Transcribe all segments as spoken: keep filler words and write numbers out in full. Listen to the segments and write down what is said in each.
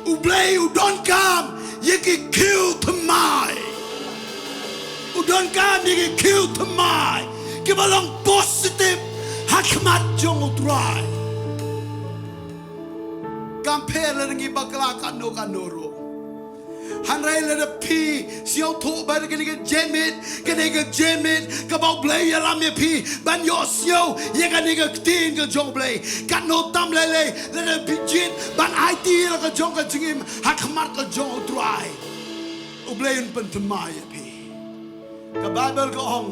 U Blei u donkam ïa ki khiew thymmai. U donkam ïa ki khiew thymmai kiba long positive ha khmat jong U Trai. Kam pher lada ngi bakla katno katno ruh. Hynrei lada phi sngewthuh ba kane ka jingmut, kane ka jingmut kaba U Blei u ïalam ïa phi ban ïohsngew ïa kane ka ktien ka jong U Blei. Katno tam lei lei lada phi jied ban aiti ïa la ka jong ka jingim ha khmat ka jong U Trai, U Blei un pynthymmai ïa phi. Ka Baibl ka ong,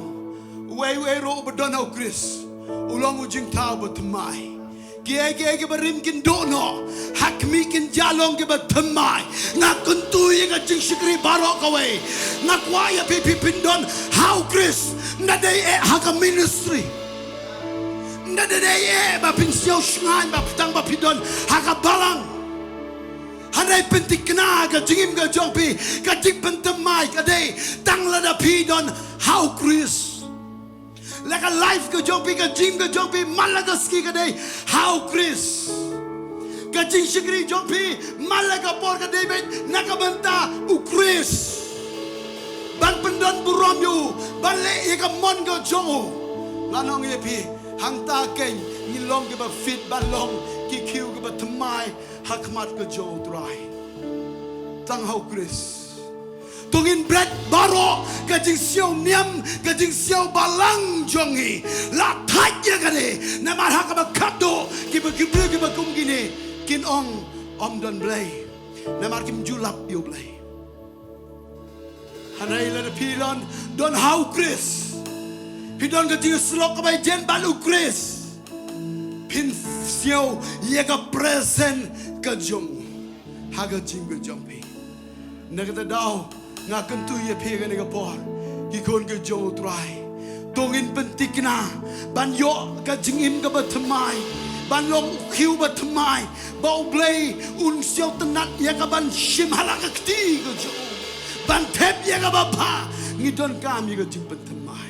uwei uwei ruh uba don ha U Khrist u long u jingthaw ba thymmai. Kiei kiei kiba rim kin duh noh, ha khmih kin ïa long kiba thymmai. Nga kyntu ïa ka jingshakri baroh kawei. Nga kwah ïa phi, phi phin don ha U Khrist, ym dei eh ha ka ministry. Ym dei eh ba phin siew shngaiñ ba tang ba phi don ha ka balang. Hynrei pynthikna ka jingim ka jong phi, ka jingpynthymmai ka dei tang lada phi don ha U Khrist. La ka life ka jong phi, ka jingim ka jong phi, man la ka sngi ka dei ha U Khrist. Ka jingshakri jong phi man la ka por ka dei beit na ka bynta U Khrist. Ban pyndon burom ïa u, ban leh ïa ka mon ka jong u. Ngan ong ïa phi, hangta keiñ ngin long kiba fit ban long ki khiew kiba thymmai ha khmat ka jong U Trai. Tang ha U Khrist. To ngin bret baroh ka jingsiew niam, ka jingsiew balang jong ngi. La thait ïa kane, namar ha kaba khadduh kiba, kiba, kiba kum kine kin ong ym don Blei. Namar kim ju lap ïa U Blei. Hynrei lada phi don, don ha U Khrist, phi don ka jingïasyllok kaba ïajen bad U Khrist, phin siew ïa ka presence ka jong u ha ka jingim ka jong phi. Na kata daw nga kyntu ïa phi kane ka por, ki khun ki jong U Trai, to ngin pynthikna ban ïoh ka jingim kaba thymmai, ban long u khiew ba thymmai, ba U Blei un siew tynnad ïa ka ban shim ha la ka kti ka jong u, ban thep ïa kaba bha. Ngi donkam ïa ka jingpynthymmai.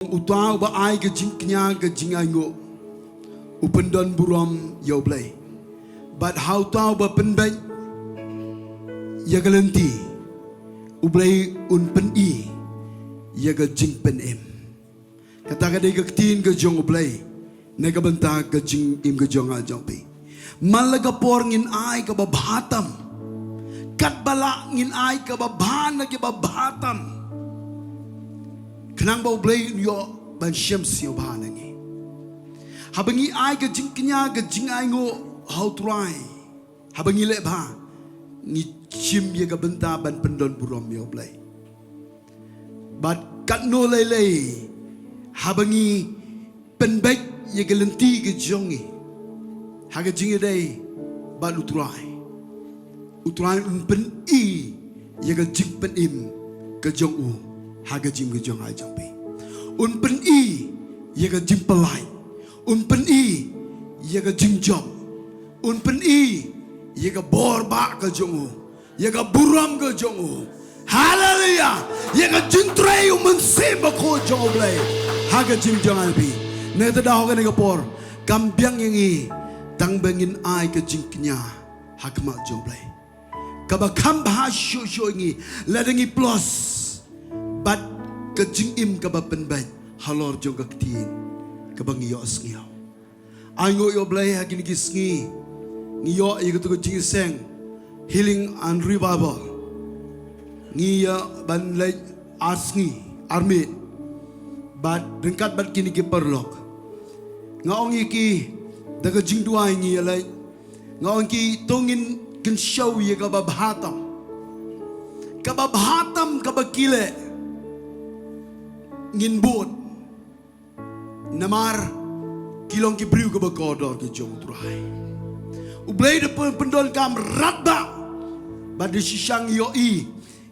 Uta uba ai ka jingkñia ka jingainguh u pyndon burom ïa U Blei. Bad ha uta uba pynbeit ïa ka lynti, U Blei un pyni ïa ka jingpynim. Kata ka dei ka ktien ka jong U Blei na ka bynta ka jingim ka jong nga jong phi. Man la ka por ngin ai kaba bha tam. Katba lah ngin ai kaba bha na kiba bha tam. Khnang ba U Blei un ïoh ban shem sngewbha na ngi. Haba ngi ai ka jingkñia ka jingainguh ha U Trai, haba ngi leh bha, ngi shim ïa ka bynta ban pyndon burom ïa U Blei. Bad katno lei lei haba ngi pynbeit ïa ka lynti ka jong ngi ha ka jingïadei bad U Trai, U Trai un pyni ïa ka jingpynim ka jong u ha ka jingim ka jong nga jong phi. Un pyni ïa ka jingpyllait, un pyni ïa ka jingjop, un pyni ïa ka bor ba ka jong u, ïa ka burom ka jong u. Haleluia. Ïa ka jingtrei U Mynsiem Bakhuid jong U Blei ha ka jingim jong nga phi. Na kata daw kane ka por kam biang ïa ngi tang ba ngin ai ka jingkñia ha khmat jong U Blei. Kaba kham bha shuh shuh ïa ngi lada ngi plus bad ka jingim kaba pynbeit halor jong ka ktien kaba ngi ïohsngew. Ainguh ïa U Blei ha kine ki sngi ngi ïoh ïa katu ka jingïaseng Healing and Revival. Ngi ïa ban leit ar sngi ar miet bad ryngkat bad kine ki paralok. Nga ong ïa ki da ka jingduwai ngi ïa leit. Nga ong ïa ki to ngin kynshew ïa kaba bha tam. Kaba bha tam kaba ki leh. ngin bud. Namar ki long ki briew kiba kordor ki jong U Trai. U Blei da pyn- pyndonkam radbah bad da shisha ngi ïohi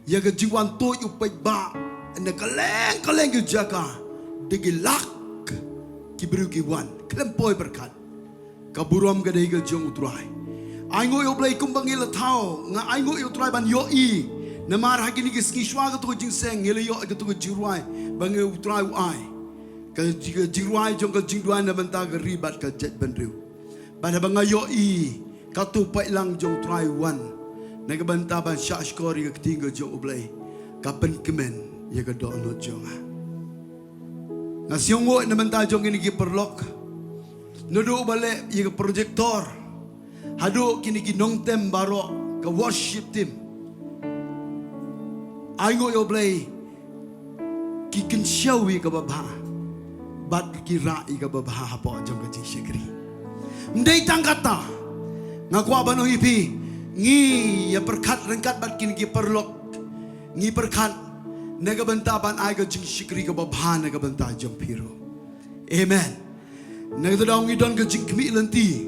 ïa ka jingwan tuid u paidbah na kylleng kylleng ki jaka. Da ki lak ki briew ki wan khlem poi pyrkhat. Ka burom ka dei ka jong U Trai. Ai nguh ïa U Blei kumba ngi la thaw, nga ai nguh ïa U Trai ban ïohi. Namar ha kine ki sngi shuwa kato ka jingseng ngi la ïoh kato ka jingrwai ba ngi U Trai u ai. Ka ji- ka jingrwai jong ka jingduwai na bynta ka ri bad ka jaitbynriew. Bad haba nga ïohi kato paidlang jong U Trai u wan na ka bynta ban shahshkor ïa ka ktien ka jong U Blei, ka pynkmen ïa ka dohnud jong nga. Nga sngewnguh na bynta jong kine ki paralok. Naduh ba leh ïa ka projector haduh kine ki nongtem baroh, ka worship team. Ai nguh ïa U Blei, ki kynshew ïa kaba bha bad ki rah ïa kaba bha hapoh jong ka jingshakri. Ym dei tang kata, nga kwah ban ong ïa phi, ngi ïa pyrkhat ryngkat bad kine ki paralok. Ngi pyrkhat na ka bynta ban ai ka jingshakri kaba bha na ka bynta jong phi ruh. Amen. Na kata daw ngi don ka jingkhmih lynti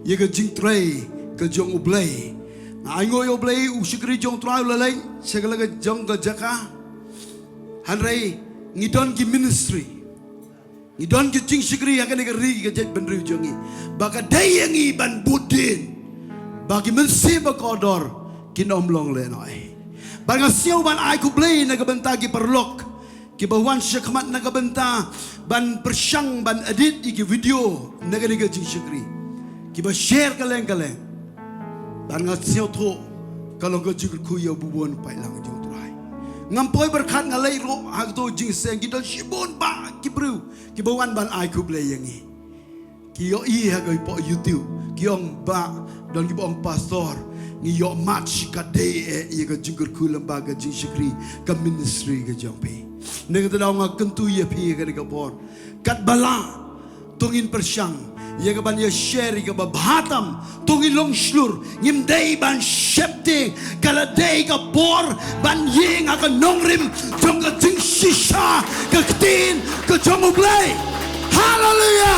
ïa ka jingtrei ka jong U Blei. Nga ai nguh ïa U Blei, u shakri jong U Trai u la leit sha ka la ka jong ka jaka. Hynrei ngi don ki ministry, ngi don ki jingshakri ha kane ka ri ka jaitbynriew jong ngi, ba ka dei ïa ngi ban bud dien ba ki mynsiem ba kordor kin ym long lehnoh. Bad nga sngew ban ai khublei na ka bynta ki paralok kiba wan shakhmat na ka bynta ban pyrshang ban edit ïa ki video na kane ka jingshakri, kiba share kylleng kylleng. Bad nga sngewthuh ka long ka jingkyrkhu ïa u bun paidlang jong U Trai. Ngam poi pyrkhat, nga leit ruh ha kato jingseng, ki don shibun bah ki briew kiba wan ban ai khublei ïa ngi. Ki ïohi ha ka poh YouTube, ki ong, "Bah, don kiba ong, Pastor, ngi ïoh match ka dei eh ïa ka jingkyrkhu lem bad ka jingshakri, ka ministry ka jong phi." Na kata daw nga kyntu ïa phi ha kane ka por, katba lah to ngin pyrshang ïa ka ban ïa share ïa kaba bha tam, to ngin long shlur. Ngim dei ban sheptieng, ka la dei ka por ban ïeng ha ka nongrim jong ka jingshisha ka ktien ka jong U Blei. Haleluya!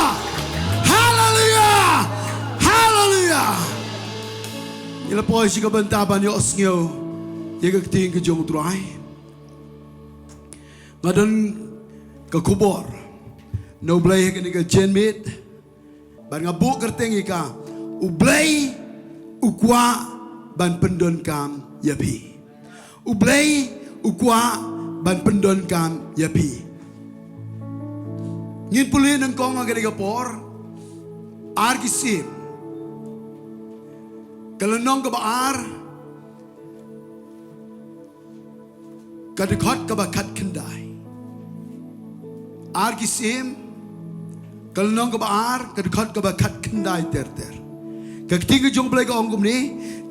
Haleluya! Haleluya! Ngi la poi sha ka bynta ban ïohsngew ïa ka ktien ka jong U Trai. Nga don ka khubor na U Blei ha kane ka janmiet. Bad nga buh kyrteng ïa ka, U Blei u kwah ban pyndonkam ïa phi. U Blei u kwah ban pyndonkam ïa phi. Ngin pule nyngkong ha kane ka por, Ar Ki Syiem, ka lynnong kaba ar, ka dkhot kaba khatkhyndai. Ar Ki Syiem, ka lynnong kaba ar, ka dkhot kaba khatkhyndai ter ter. Ka ktien ka jong U Blei ka ong kumne: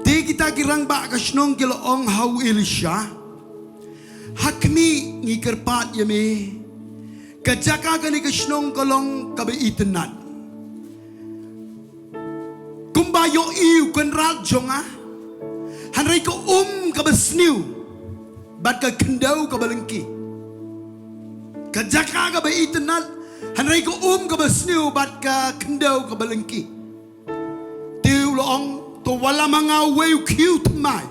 Te kita ki rangbah ka shnong ki la ong ha u Elisha, "Ha khmih, ngi kyrpad ïa me, ka jaka kane ka shnong ka long kaba itynnad kumba ïohi u kynrad jong nga, hynrei ka um kaba sniew bad ka khyndew kaba lyngki. Ka jaka kaba itynnad, hynrei ka um kaba sniew bad ka khyndew kaba lyngki." Te u la ong, "To wallam ha nga uwei u khiew thymmai,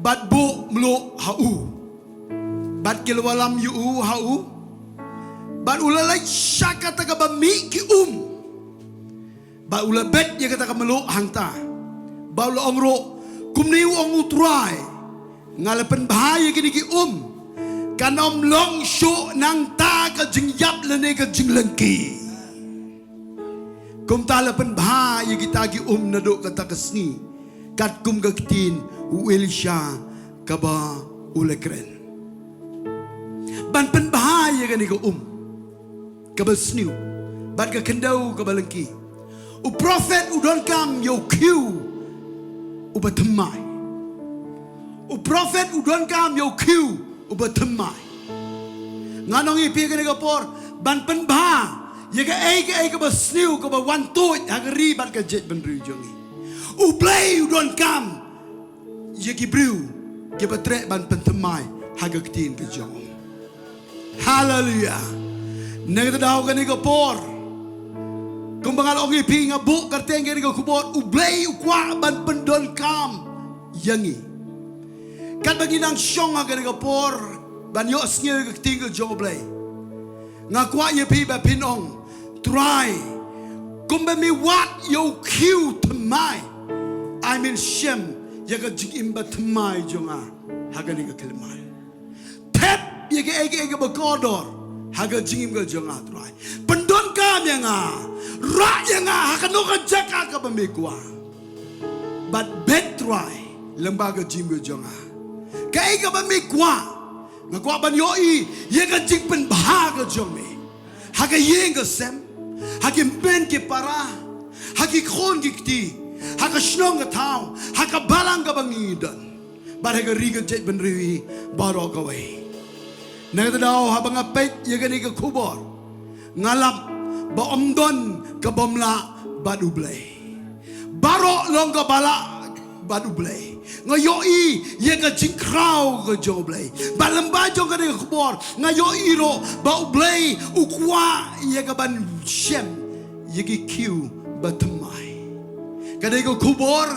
bad buh mluh ha u." Bad ki la wallam ïa u ha u, bad u la leit sha kata kaba mih ki um, bad u la bet ïa kata ka mluh hangta. Bad u la ong ruh, "Kumne u ong U Trai, nga la pynbha ïa kine ki um, kan ym long shuh nangta ka jingïap lane ka jinglyngki. Kumta la pynbha ïa kita ki um naduh kata ka sngi, katkum ka ktien u Elisha kaba u la kren." Ban pynbha ïa kane ka um kaba sniew bad ka khyndew kaba lyngki, u prophet u donkam ïa u khiew uba thymmai. U prophet u donkam ïa u khiew uba thymmai. Ngan ong ïa phi kane ka por, ban pynbha ïa kaei kaei kaba sniew kaba wan tuid ha ka ri bad ka jaitbynriew jong ngi, U Blei u donkam ïa ki briew kiba treh ban pynthymmai ha ka ktien ka jong u. Haleluia. Na kata ka daw kane ka por, kumba nga la ong ïa phi, nga buh kyrteng kane ka khubor, U Blei u kwah ban pyndonkam ïa ngi. Katba ngi nang shong ha kane ka por ban ïohsngew ïa ka ktien ka jong U Blei, nga kwah ïa phi ba phin ong, Trai, kumba me wad ïa u khiew thymmai, ai men shem ïa ka jingim ba thymmai jong nga ha kane ka khyllipmat. Thep ïa kaei kaei kaba kordor ha ka jingim ka jong nga, Trai. Pyndonkam ïa nga, rah ïa nga ha kano ka jaka kaba me kwah. Bad beh, Trai, lyngba ka jingim ka jong nga. Kaei kaba me kwah, nga kwah ban ïohi ïa ka jingpynbha ka jong me ha ka ïing ka sem, ha ki hynmen ki para, ha ki khun ki kti, ha ka shnong ka thaw, ha ka balang kaba ngi don, bad ha ka ri ka jaitbynriew hi baroh kawei. Na kata ka daw haba nga peit ïa kane ka khubor, nga lap ba ym don ka bym lah bad U Blei. Baroh long kaba lah bad U Blei. Nga ïohi ïa ka jingkhraw ka jong U Blei. Bad lyngba jong kane ka khubor, nga ïohi ruh ba U Blei u kwah ïa ka ban shem ïa ki khiew ba thymmai. Kane ka khubor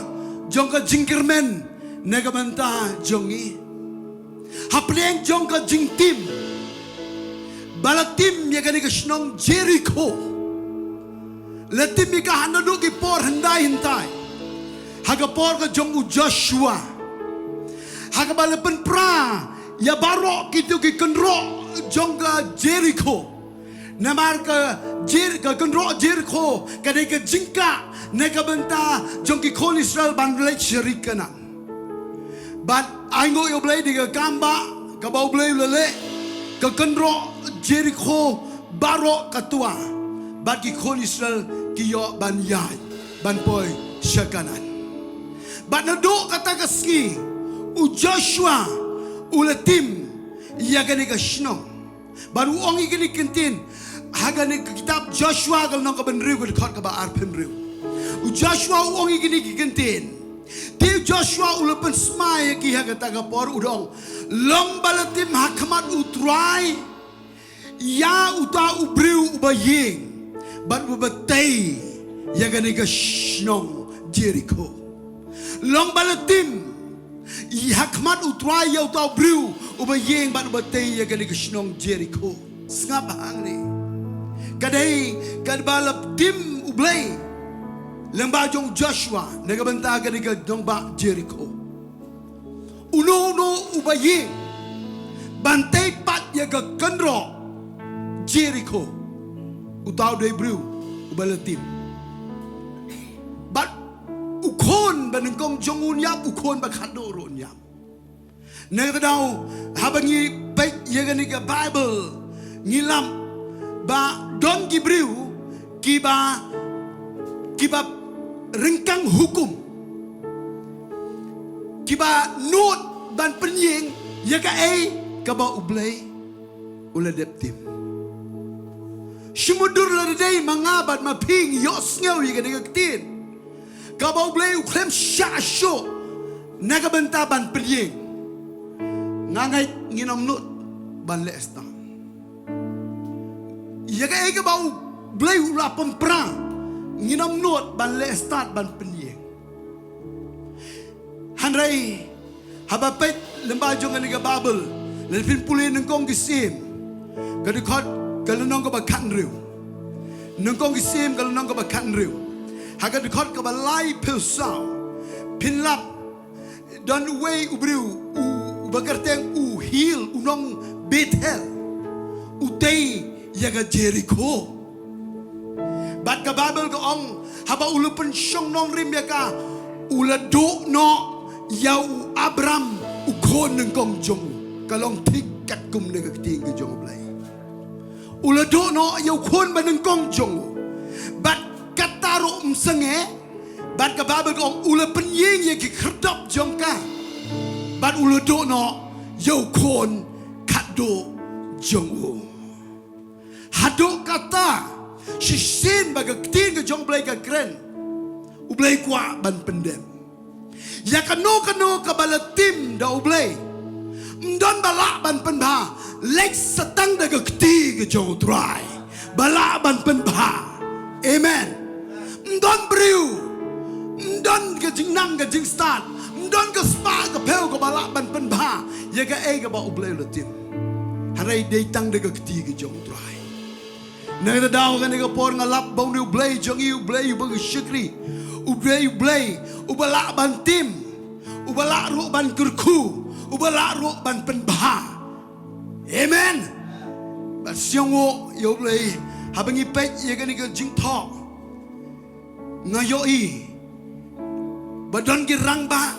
jong ka jingkyrmen na ka bynta jong ngi. Hapdeng jong ka jingtim ba la tim ïa kane ka shnong Jerikho, la tim ïa ka ha naduh ki por hyndai hyntai, ha ka por ka jong u Joshua, ha kaba la pynpra ïa baroh kito ki kynroh jong ka Jerikho. Namar ka Jer-, ka kynroh Jerikho ka dei ka jingkah na ka bynta jong ki khun Israel ban leit sha ri Kanaan. Bad ainguh ïa U Blei da ka kam ba kaba U Blei u la leh, ka kynroh Jerikho baroh ka twa, bad ki khun Israel ki ïoh ban ïaid ban poi sha Kanaan. Bad naduh kata ka sngi u Joshua u la tim ïa kane ka shnong. Bad u ong ïa kine ki ktien ha kane ka kitab Joshua ka lynnong kaba hynriew, ka dkhot kaba arphew hynriew. U Joshua u ong ïa kine ki ktien. Te u Joshua u la pynsmai ïa ki ha kata ka por, u da ong, long ba la tim ha khmat U Trai ïa uta u briew uba ïeng bad uba tei ïa kane ka shnong Jerikho. Long ba la tim ha khmat U Trai ïa uta u briew uba ïeng bad uba tei ïa kane ka shnong Jerikho. Sngap hangne. Ka dei kaba la tim U Blei lyngba jong u Joshua na ka bynta kane ka nongbah Jerikho. Uno uno uba ïeng ban tei pat ïa ka kynroh Jerikho, uta u dei u briew uba la tim. Bad u khun ba nyngkong jong u un ïap, u khun ba khatduh ruh un ïap. Na kata ka daw, haba ngi peit ïa kane ka Baibl, ngi lap ba don ki briew kiba, kiba ryngkang hukum, kiba nud ban pynïeng ïa kaei kaba U Blei u la dep tim. Shu mutdur lada dei ma nga bad ma phi ngi ïohsngew ïa kane ka ktien kaba U Blei u khlem shah shuh na ka bynta ban pynïeng, nga ngeit ngin ym nud ban leh stad. Ïa kaei kaba U Blei u la pynpra, ngin ym nud ban leh stad ban pynïeng. Hynrei haba peit lyngba jong kane ka Baibl, lada phin pule Nyngkong ki Syiem, ka dkhot ka lynnong kaba khathynriew. Nyngkong ki Syiem ka lynnong kaba khathynriew, ha ka dkhot kaba laiphew saw, phin lap don uwei u briew u, uba kyrteng u Hiel, u nong Bethel, u tei ïa ka Jerikho. Bad ka Baibl ka ong, haba u la pynshong nongrim ïa ka, u la duh noh ïa u Abram, u khun nyngkong jong u. Ka long thik katkum na ka ktien ka jong U Blei. U la duh noh ïa u khun ba nyngkong jong u. Bad kata ruh ym sangeh, bad ka Baibl ka ong u la pynïeng ïa ki khyrdop jong ka, bad u la duh noh ïa u khun khatduh jong u. Haduh katta, shisien ba ka ktien ka jong U Blei ka kren, U Blei kwah ban pyndep ïa kano kano kaba la tim da U Blei. Ym don ba lah ban pynbha leit sa tang da ka kti ka jong U Trai ba lah ban pynbha. Amen. Ym don briew, ym don ka jingnang ka jingstad, ym don ka spah ka phew kaba lah ban pynbha ïa kaei kaba U Blei u la tip. Hynrei dei tang da ka kti ka jong U Trai. Na kata ka daw kane ka por nga lap ba une U Blei jong ngi U Blei uba ngi shakri, U Blei, U Blei uba lah ban tim, uba lah ruh ban kyrkhu, uba lah ruh ban pynbha. Amen. Bad sngewnguh ïa U Blei haba ngi peit ïa kane ka jingthoh. Nga ïohi ba don ki rangbah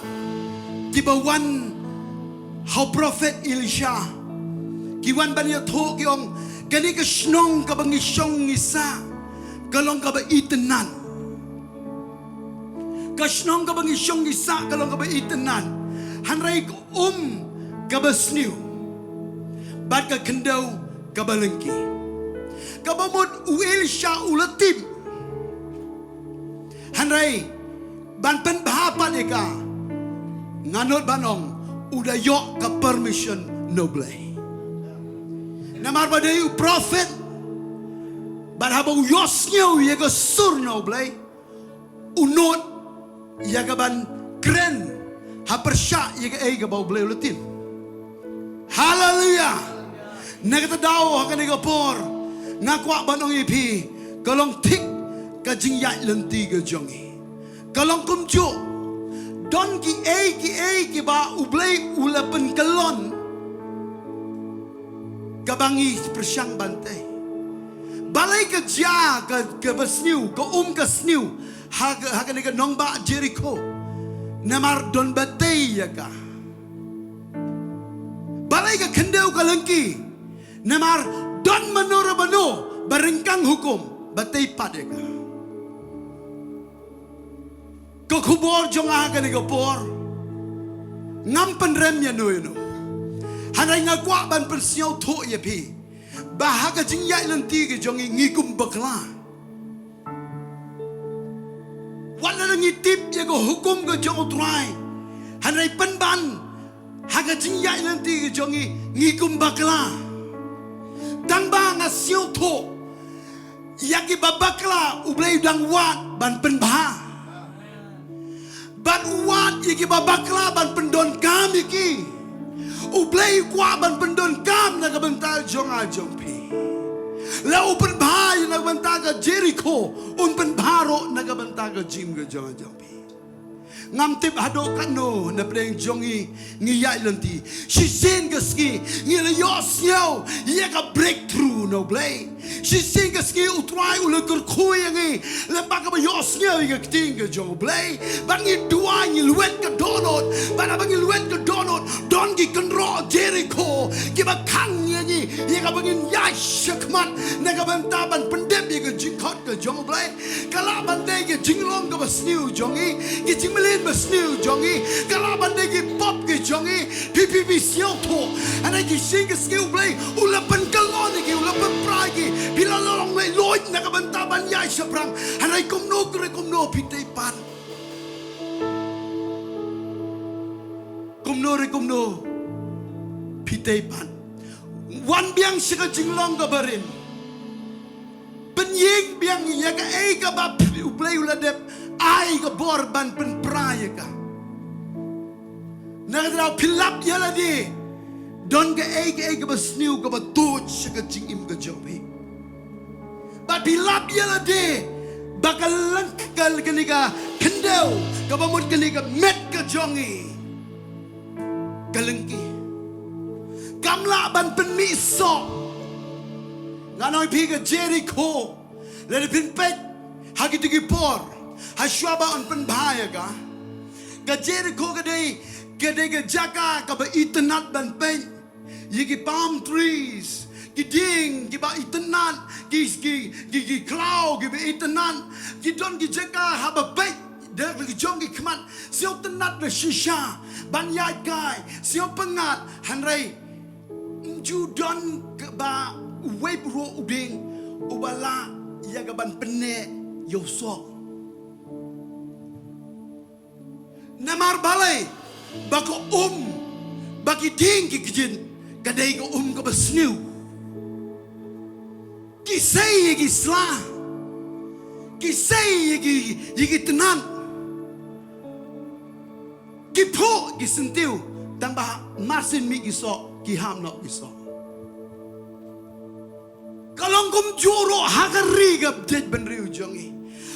kiba wan ha u prophet Elisha, ki wan ban ïathuh, ki ong, kane ka shnong kaba ngi shong ngi sah ka long kaba itynnad. Ka shnong kaba ngi shong ngi sah ka long kaba itynnad, hynrei ka um kaba sniew bad ka khyndew kaba lyngki. Kaba mut u Elisha u la tip, hynrei ban pynbha pat ïa ka, nga nud ban ong u da ïoh ka permission na U Blei. Namar ba dei u prophet, bad haba u ïohsngew ïa ka sur na U Blei, u nud ïa ka ban kren ha pyrshah ïa kaei kaba U Blei u la tip. Haleluya. Na kata ka daw ha kane ka por nga kwah ban ong ïa phi, ka long thik ka jingïaid lynti ka jong ngi. Ka long kumjuh, don kiei kiei kiba U Blei u la pynkyllon kaba ngi pyrshang ban tei. Balei ka jia ka, kaba sniew, ka um ka sniew ha, ha kane ka nongbah Jerikho? Namar don ba tei ïa ka. Balei ka khyndew ka lyngki? Namar don mano re mano ba ryngkang hukum ba tei pat ïa ka. Ka khubor jong nga ha kane ka por ngam pynrem ïano ïano, hynrei nga kwah ban pynsngewthuh ïa phi ba ha ka jingïaid lynti ka jong ngi, ngi kum bakla. Wat la ngi tip ïa ka hukum ka jong U Trai, hynrei pynban ha ka jingïaid lynti ka jong ngi, ngi kum bakla. Tang ba nga sngewthuh ïa kiba bakla U Blei u dang wad ban pynbha, ban wad ïa kiba bakla ban pyndonkam ïa ki. U Blei u kwah ban pyndonkam na ka bynta jong nga jong phi. La u pynbha ïa na ka bynta ka Jerikho, un pynbha ruh na ka bynta ka jingim ka jong nga jong phi. Ngam tip haduh katno na pdeng jong ngi ngi ïaid lynti. Shisien ka sngi ngi la ïohsngew ïa ka breakthrough na U Blei. Shisien ka sngi U Trai u la kyrkhu ïa ngi lyngba kaba ïohsngew ïa ka ktien ka jong U Blei. Bad ngi duwai, ngi lwet ka dohnud. Bad haba ngi lwet ka dohnud, don ki kynroh Jerikho kiba khang ïa ngi ïa kaba ngin ïaid shakhmat na ka bynta ban pyndep ïa ka jingkhot ka jong U Blei. Ka lah ban dei ki jinglong kaba sniew jong ngi, ki jingmlien ba sniew jong ngi, ka lah ban dei ki pop ki jong ngi. Phi, phi, phi sngewthuh, hynrei ki shisien ka sngi U Blei u la pynkyllon ïa ki, u la pynpra ïa ki. Phi la long laitluid na ka bynta ban ïaid shaphrang, hynrei kumno re kumno phi tei pat. Kumno re kumno phi tei pat. Wan biang sha ka jinglong kaba rim. Pynïeng biang ïa kaei kaba U Blei u la dep ai ka bor ban pynpra ïa ka. Na kata ka daw phi lap ïa lade, don kaei kaei kaba sniew kaba tuid sha ka jingim ka jong phi. Bad phi lap ïa lade ba ka lyngkha, kane ka khyndew, kaba mut kane ka met ka jong ngi, ka lyngki, kam lah ban pynmih soh. Ngan ong ïa phi, ka Jerikho, lada phin peit ha kito ki por, ha shuwa ba un pynbha ïa ka, ka Jerikho ka dei, ka dei ka jaka kaba itynnad ban peit. Ïa ki palm trees, ki dieng kiba itynnad, ki, ki, ki, ki khlaw kiba itynnad, ki don ki jaka haba peit da ki jong ki khmat, sngewtynnad da shisha ban ïaid kai, sngewpyngngad, hynrei ym ju don kaba uwei ruh u dieng uba lah ïa ka ban pynneh ïa u soh. Namar balei? Ba ka um Ba ki dieng ki kjin ka dei ka um kaba sniew. Ki sei ïa ki sla, ki sei ïa ki, ïa ki tnat, ki phuh ki syntiew, tang ba marsien mih ki soh, ki ham noh ki soh. Ka long kumjuh ruh ha ka ri ka bjej bynriew jong ngi,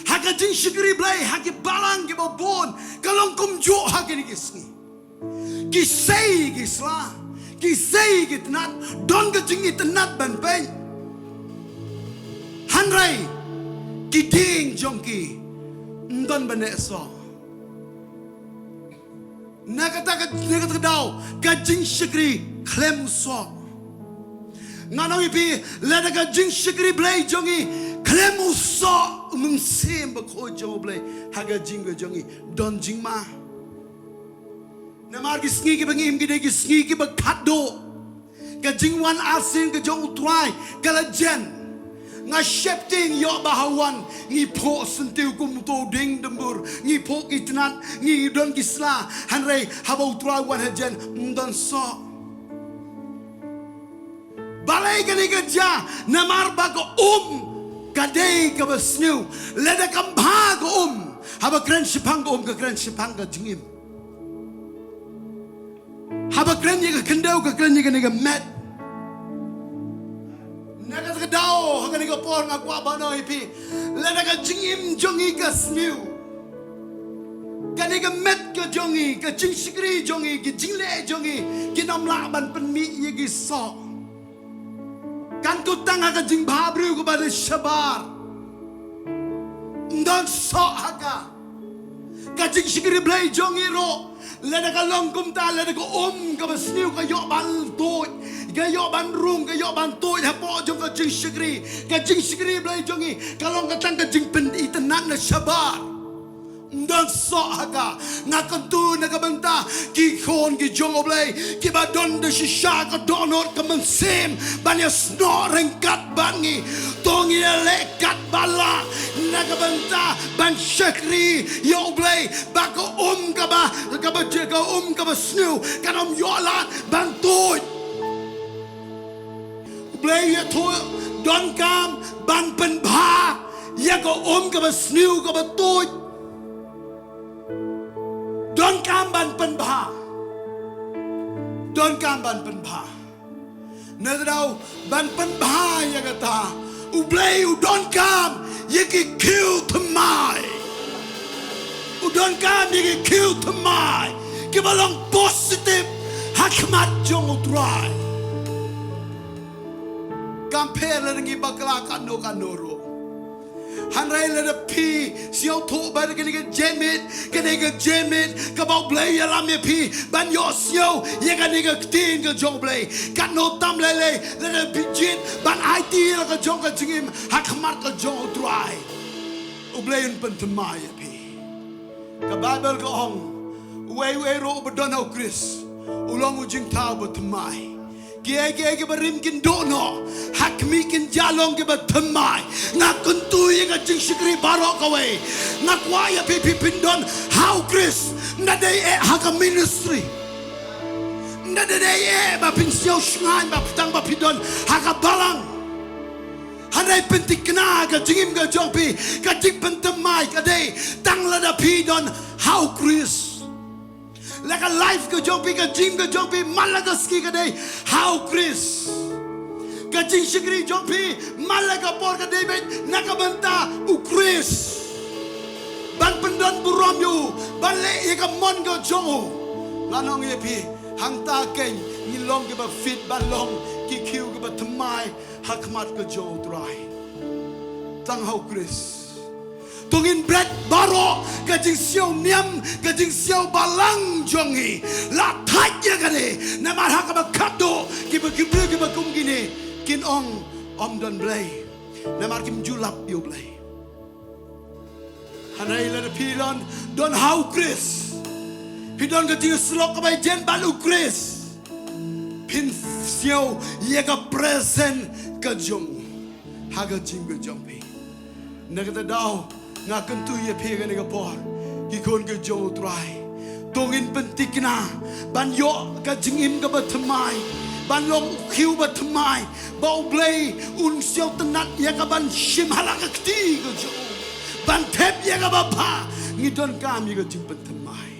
ha ka jingshakri Blei, ha ki balang kiba bun, ka long kumjuh ha kine ki sngi. Ki sei ki sla, ki sei ki tnat, don ka jingitynnat ban peit. Hynrei ki dieng jong ki ym don ban neh soh. Na kata ka, na kata ka daw ka jingshakri khlem u soh. Ngan ong ïa phi, lada ka jingshakri Blei jong ngi khlem u soh, u Mynsiem Bakhuid jong U Blei ha ka jingim ka jong ngi, don jingma. Namar ki sngi kiba ngi im ki dei ki sngi kiba khatduh. Ka jingwan arsien ka jong U Trai ka la jan. Nga sheptieng ïoh ba ha wan ngi phuh syntiew kum uto u dieng dymbur, ngi phuh ki tnat, ngi don ki sla. Hynrei haba U Trai u wan hajan, ym don soh. Balei kane ka jia? Namar ba ka um ka dei kaba sniew. Lada kam bha ka um, haba kren shaphang ka um, ka kren shaphang ka jingim. Haba kren ïa ka khyndew, ka kren ïa kane ka met. Na kata ka daw, ha kane ka por nga kwah ban ong ïa phi, lada ka jingim jong ngi ka sniew, kane ka met ka jong ngi, ka jingshakri jong ngi, ki jingleh jong ngi kin ym lah ban pynmih ïa ki soh. Kan kut tang ha ka jingbhabriew kaba dei shabar. Ym don soh ha ka. Ka jingshakri Blei jong ngi ruh, lada ka long kumta, lada ka um kaba sniew ka ïoh ban tuid, ka ïoh ban rung, ka ïoh ban tuid hapoh jong ka jingshakri, ka jingshakri Blei jong ngi ka long ka tang ka jingpynitynnad na shabar. Ym don soh ha ka. Nga kyntu na ka bynta ki khun ki jong U Blei kiba don da shisha ka dohnud ka mynsiem ban ïasnoh ryngkat bad ngi. To ngin ïaleh katba lah na ka bynta ban shakri ïa U Blei, ba ka um kaba, kaba je, ka um kaba sniew kan ym ïoh lad ban tuid. U Blei u ïathuh, donkam ban pynbha ïa ka um kaba sniew kaba tuid. Donkam ban pynbha. Donkam ban pynbha. Na kata ka daw, ban pynbha ïa kata, U Blei u donkam ïa ki khiew thymmai. U donkam ïa ki khiew thymmai kiba long positive ha khmat jong U Trai. Kam pher lada ngi bakla katno katno ruh. Hynrei lada phi sngewthuh ba kane ka jingmut, kane ka jingmut kaba U Blei u ïalam ïa phi ban ïohsngew ïa kane ka ktien ka jong U Blei, katno tam lei lei lada phi jied ban aiti ïa la ka jong ka jingim ha khmat ka jong U Trai, U Blei un pynthymmai ïa phi. Ka Baibl ka ong, uwei uwei ruh uba don ha U Khrist u long u jingthaw bathymmai. Kiei kiei kiba rim kin duh noh, ha khmih kin ïa long kiba thymmai. Nga kyntu ïa ka jingshakri baroh kawei. Nga kwah ïa phi, phi phin don ha U Khrist, ym da dei eh ha ka ministry. Ym da dei eh ba phin siew shngaiñ ba tang ba phi don ha ka balang. Hynrei pynthikna ka jingim ka jong phi, ka jingpynthymmai ka dei tang lada phi don ha U Khrist. La ka life ka jong phi, ka jingim ka jong phi man la ka sngi ka dei ha U Khrist. Ka jingshakri jong phi man la ka por ka dei beit na ka bynta U Khrist. Ban pyndon burom ïa u, ban leh ïa ka mon ka jong u. Ngan ong ïa phi, hangta keiñ ngin long kiba fit ban long ki khiew kiba thymmai ha khmat ka jong U Trai. Tang ha U Khrist. To ngin bret baroh ka jingsiew niam, ka jingsiew balang jong ngi. La thait ïa kane, namar ha kaba khatduh kiba, kiba, kiba kum kine kin ong ym don Blei. Namar kim ju lap ïa U Blei. Hynrei lada phi don, don ha U Khrist, phi don ka jingïasyllok kaba ïajen bad U Khrist, phin siew ïa ka presence ka jong u ha ka jingim ka jong phi. Na kata daw nga kyntu ïa phi kane ka por, ki khun ki jong U Trai, To ngin pynthikna ban ïoh ka jingim kaba thymmai, ban long u khiew ba thymmai, ba U Blei un sngewtynnad ïa ka ban shim ha la ka kti ka jong u, ban thep ïa kaba bha. Ngi donkam ïa ka jingpynthymmai.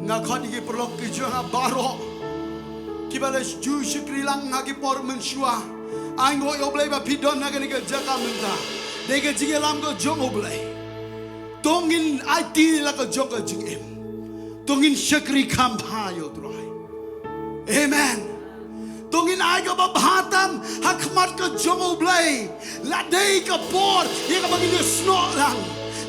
Nga khot ïa ki paralok ki jong nga baroh kiba la ju shakri lang ha ki por mynshuwa. Ai nguh ïa U Blei ba phi don ha kane ka jaka mynta. Dei ka jingïalam ka jong U Blei. To ngin aiti la ka jong ka jingim. To ngin shakri kham bha ïa U Trai. Amen. To ngin ai kaba bha tam ha khmat ka jong U Blei. La dei ka por ïa kaba ngin ïasnoh lang.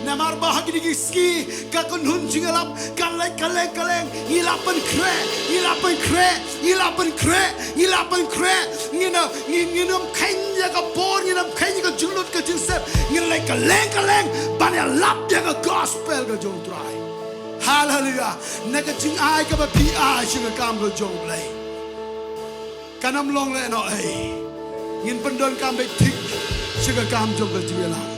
Namar ba ha kine ki sngi ka kynhun jingïalap ka leit ka leng ka leng. Ngi la pynkhreh, ngi la pynkhreh, ngi la pynkhreh, ngi la pynkhreh. Ngin ym, ngin, ngin ym kheiñ ïa ka por, ngin ym kheiñ ïa ka jinglut ka jingsep. Ngin leit ka leng ka leng ban ïalap ïa ka gospel ka jong U Trai. Haleluya. Na ka jingai kaba phi ai sha ka kam ka jong U Blei. Kan ym long lehnohei. Ngin pyndonkam beit thik sha ka kam jong ka jingïalam.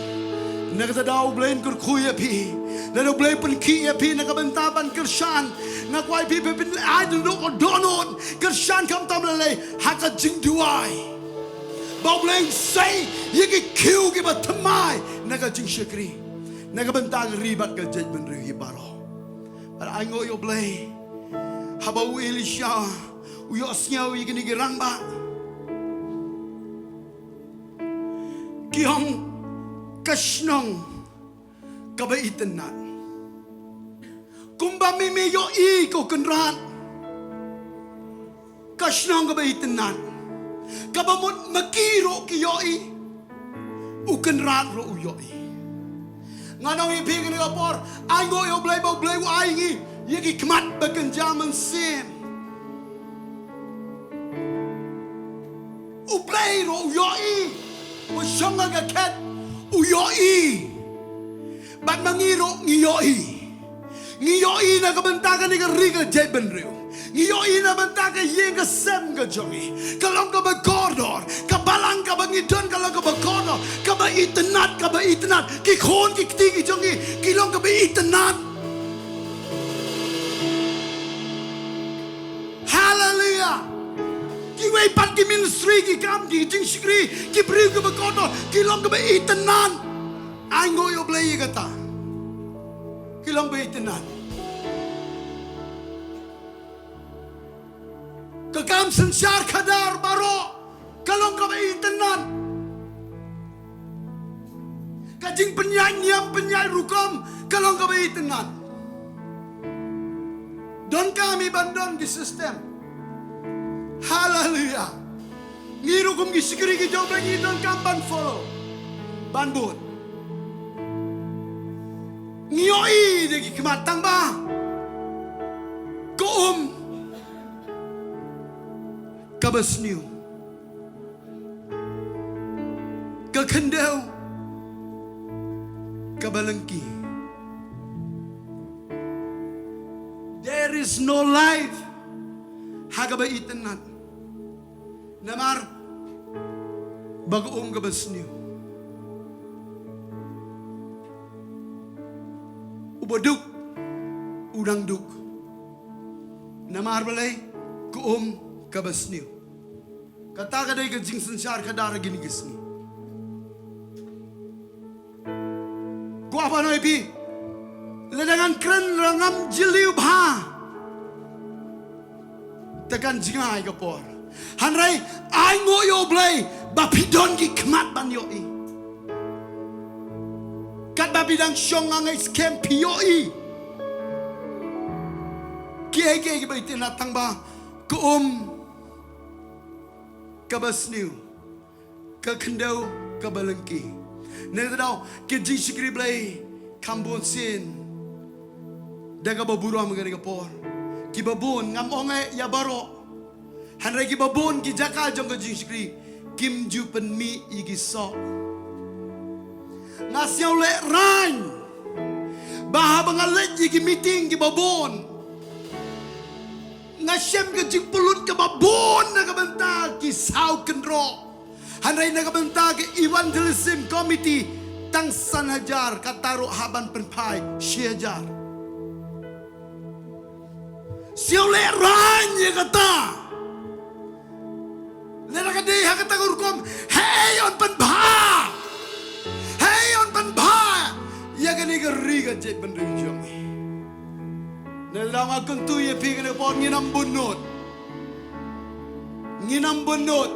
Na kata daw U Blei un kyrkhu ïa phi. Lada U Blei pynkhih ïa phi na ka bynta ban kyrshan, nga kwah ïa phi ba phin ai da ka dohnud. Kyrshan khamtam lei lei ha ka jingduwai. Ba U Blei un sei ïa ki khiew kiba thymmai na ka jingshakri, na ka bynta ka ri bad ka jaitbynriew hi baroh. Bad ai nguh ïa U Blei, haba u Elisha u ïohsngew ïa kine ki rangbah, ki ong, ka shnong kaba itynnad. Kumba me me ïohi, ko Kynrad, ka shnong kaba itynnad, kaba mut ma ki ruh ki ïohi, U Kynrad ruh u ïohi. Ngan ong ïa phi kane ka por, ai nguh ïa U Blei ba U Blei u ai ngi ïa ki khmat ba kynja mynsiem. U Blei ruh u ïohi. U shong ha ka khet, u ïohi. Bad ma ngi ruh ngi ïohi. Ngi ïohi na ka bynta kane ka ri ka jaitbynriew. Ngi ïohi na bynta ka ïing ka sem ka jong ngi. Ka long kaba kordor. Ka balang kaba ngi don ka long kaba kordor. Kaba itynnad, kaba itynnad. Ki khun ki kti ki jong ngi ki long kaba itynnad. Haleluya. Kiwei pat ki ministry, ki kam, ki jingshakri, ki briew kiba kordor ki long kaba itynnad. Ai nguh ïa U Blei ïa kata. Ki long ba itynnad. Ka kam synshar khadar baroh ka long kaba itynnad. Ka jingpynïaid niam pynïaid rukom ka long kaba itynnad. Donkam hi ban don ki system. Haleluya. Ngi ruh kum ki shakri ki jong U Blei ngi donkam ban follow, ban bud. Ngi ïohi da ki khmat tang ba ka um kaba sniew, ka khyndew kaba lyngkhi. There is no life ha kaba itynnad. Namar ba ka um kaba sniew. Uba duk u dang duk. Namar balei? Ka um kaba sniew. Kata ka dei ka jingsynshar khadar ha kine ki sngi. Kwah ban ong ïa phi, lada ngan kren ruh ngam jylliew bha, te kan jngai ka por. Hynrei ai nguh ïa U Blei ba phi don ki khmat ban ïohi. Katba phi dang shong ha ngi skhem phi ïohi kiei kiei kiba itynnad tang ba ka um kaba sniew, ka khyndew kaba lyngkhi. Nangta daw ki jingshakri Blei kham bun sien da kaba burom ha kane ka por. Kiba bun, ngam ong eh ïa baroh, hynrei kiba bun ki jaka jong ka jingshakri kim ju pynmih ïa ki soh. Nga sngew lehraiñ ba haba nga leit ïa ki meeting kiba bun, nga shem ka jingpynlut kaba bun na ka bynta ki saw kynroh. Hynrei na ka bynta ka evangelism committee tang san hajar, kata ruh hap ban pynphai shi hajar. Sngewlehrain ïa kata. Lada ka dei ha kata ka rukom, hei un pynbha. Hei un pynbha ïa kane ka ri ka jaitbynriew jong ngi. Ngi la nga kyntu ïa phi kane ka por, ngin ym bun nud. Ngin ym bun nud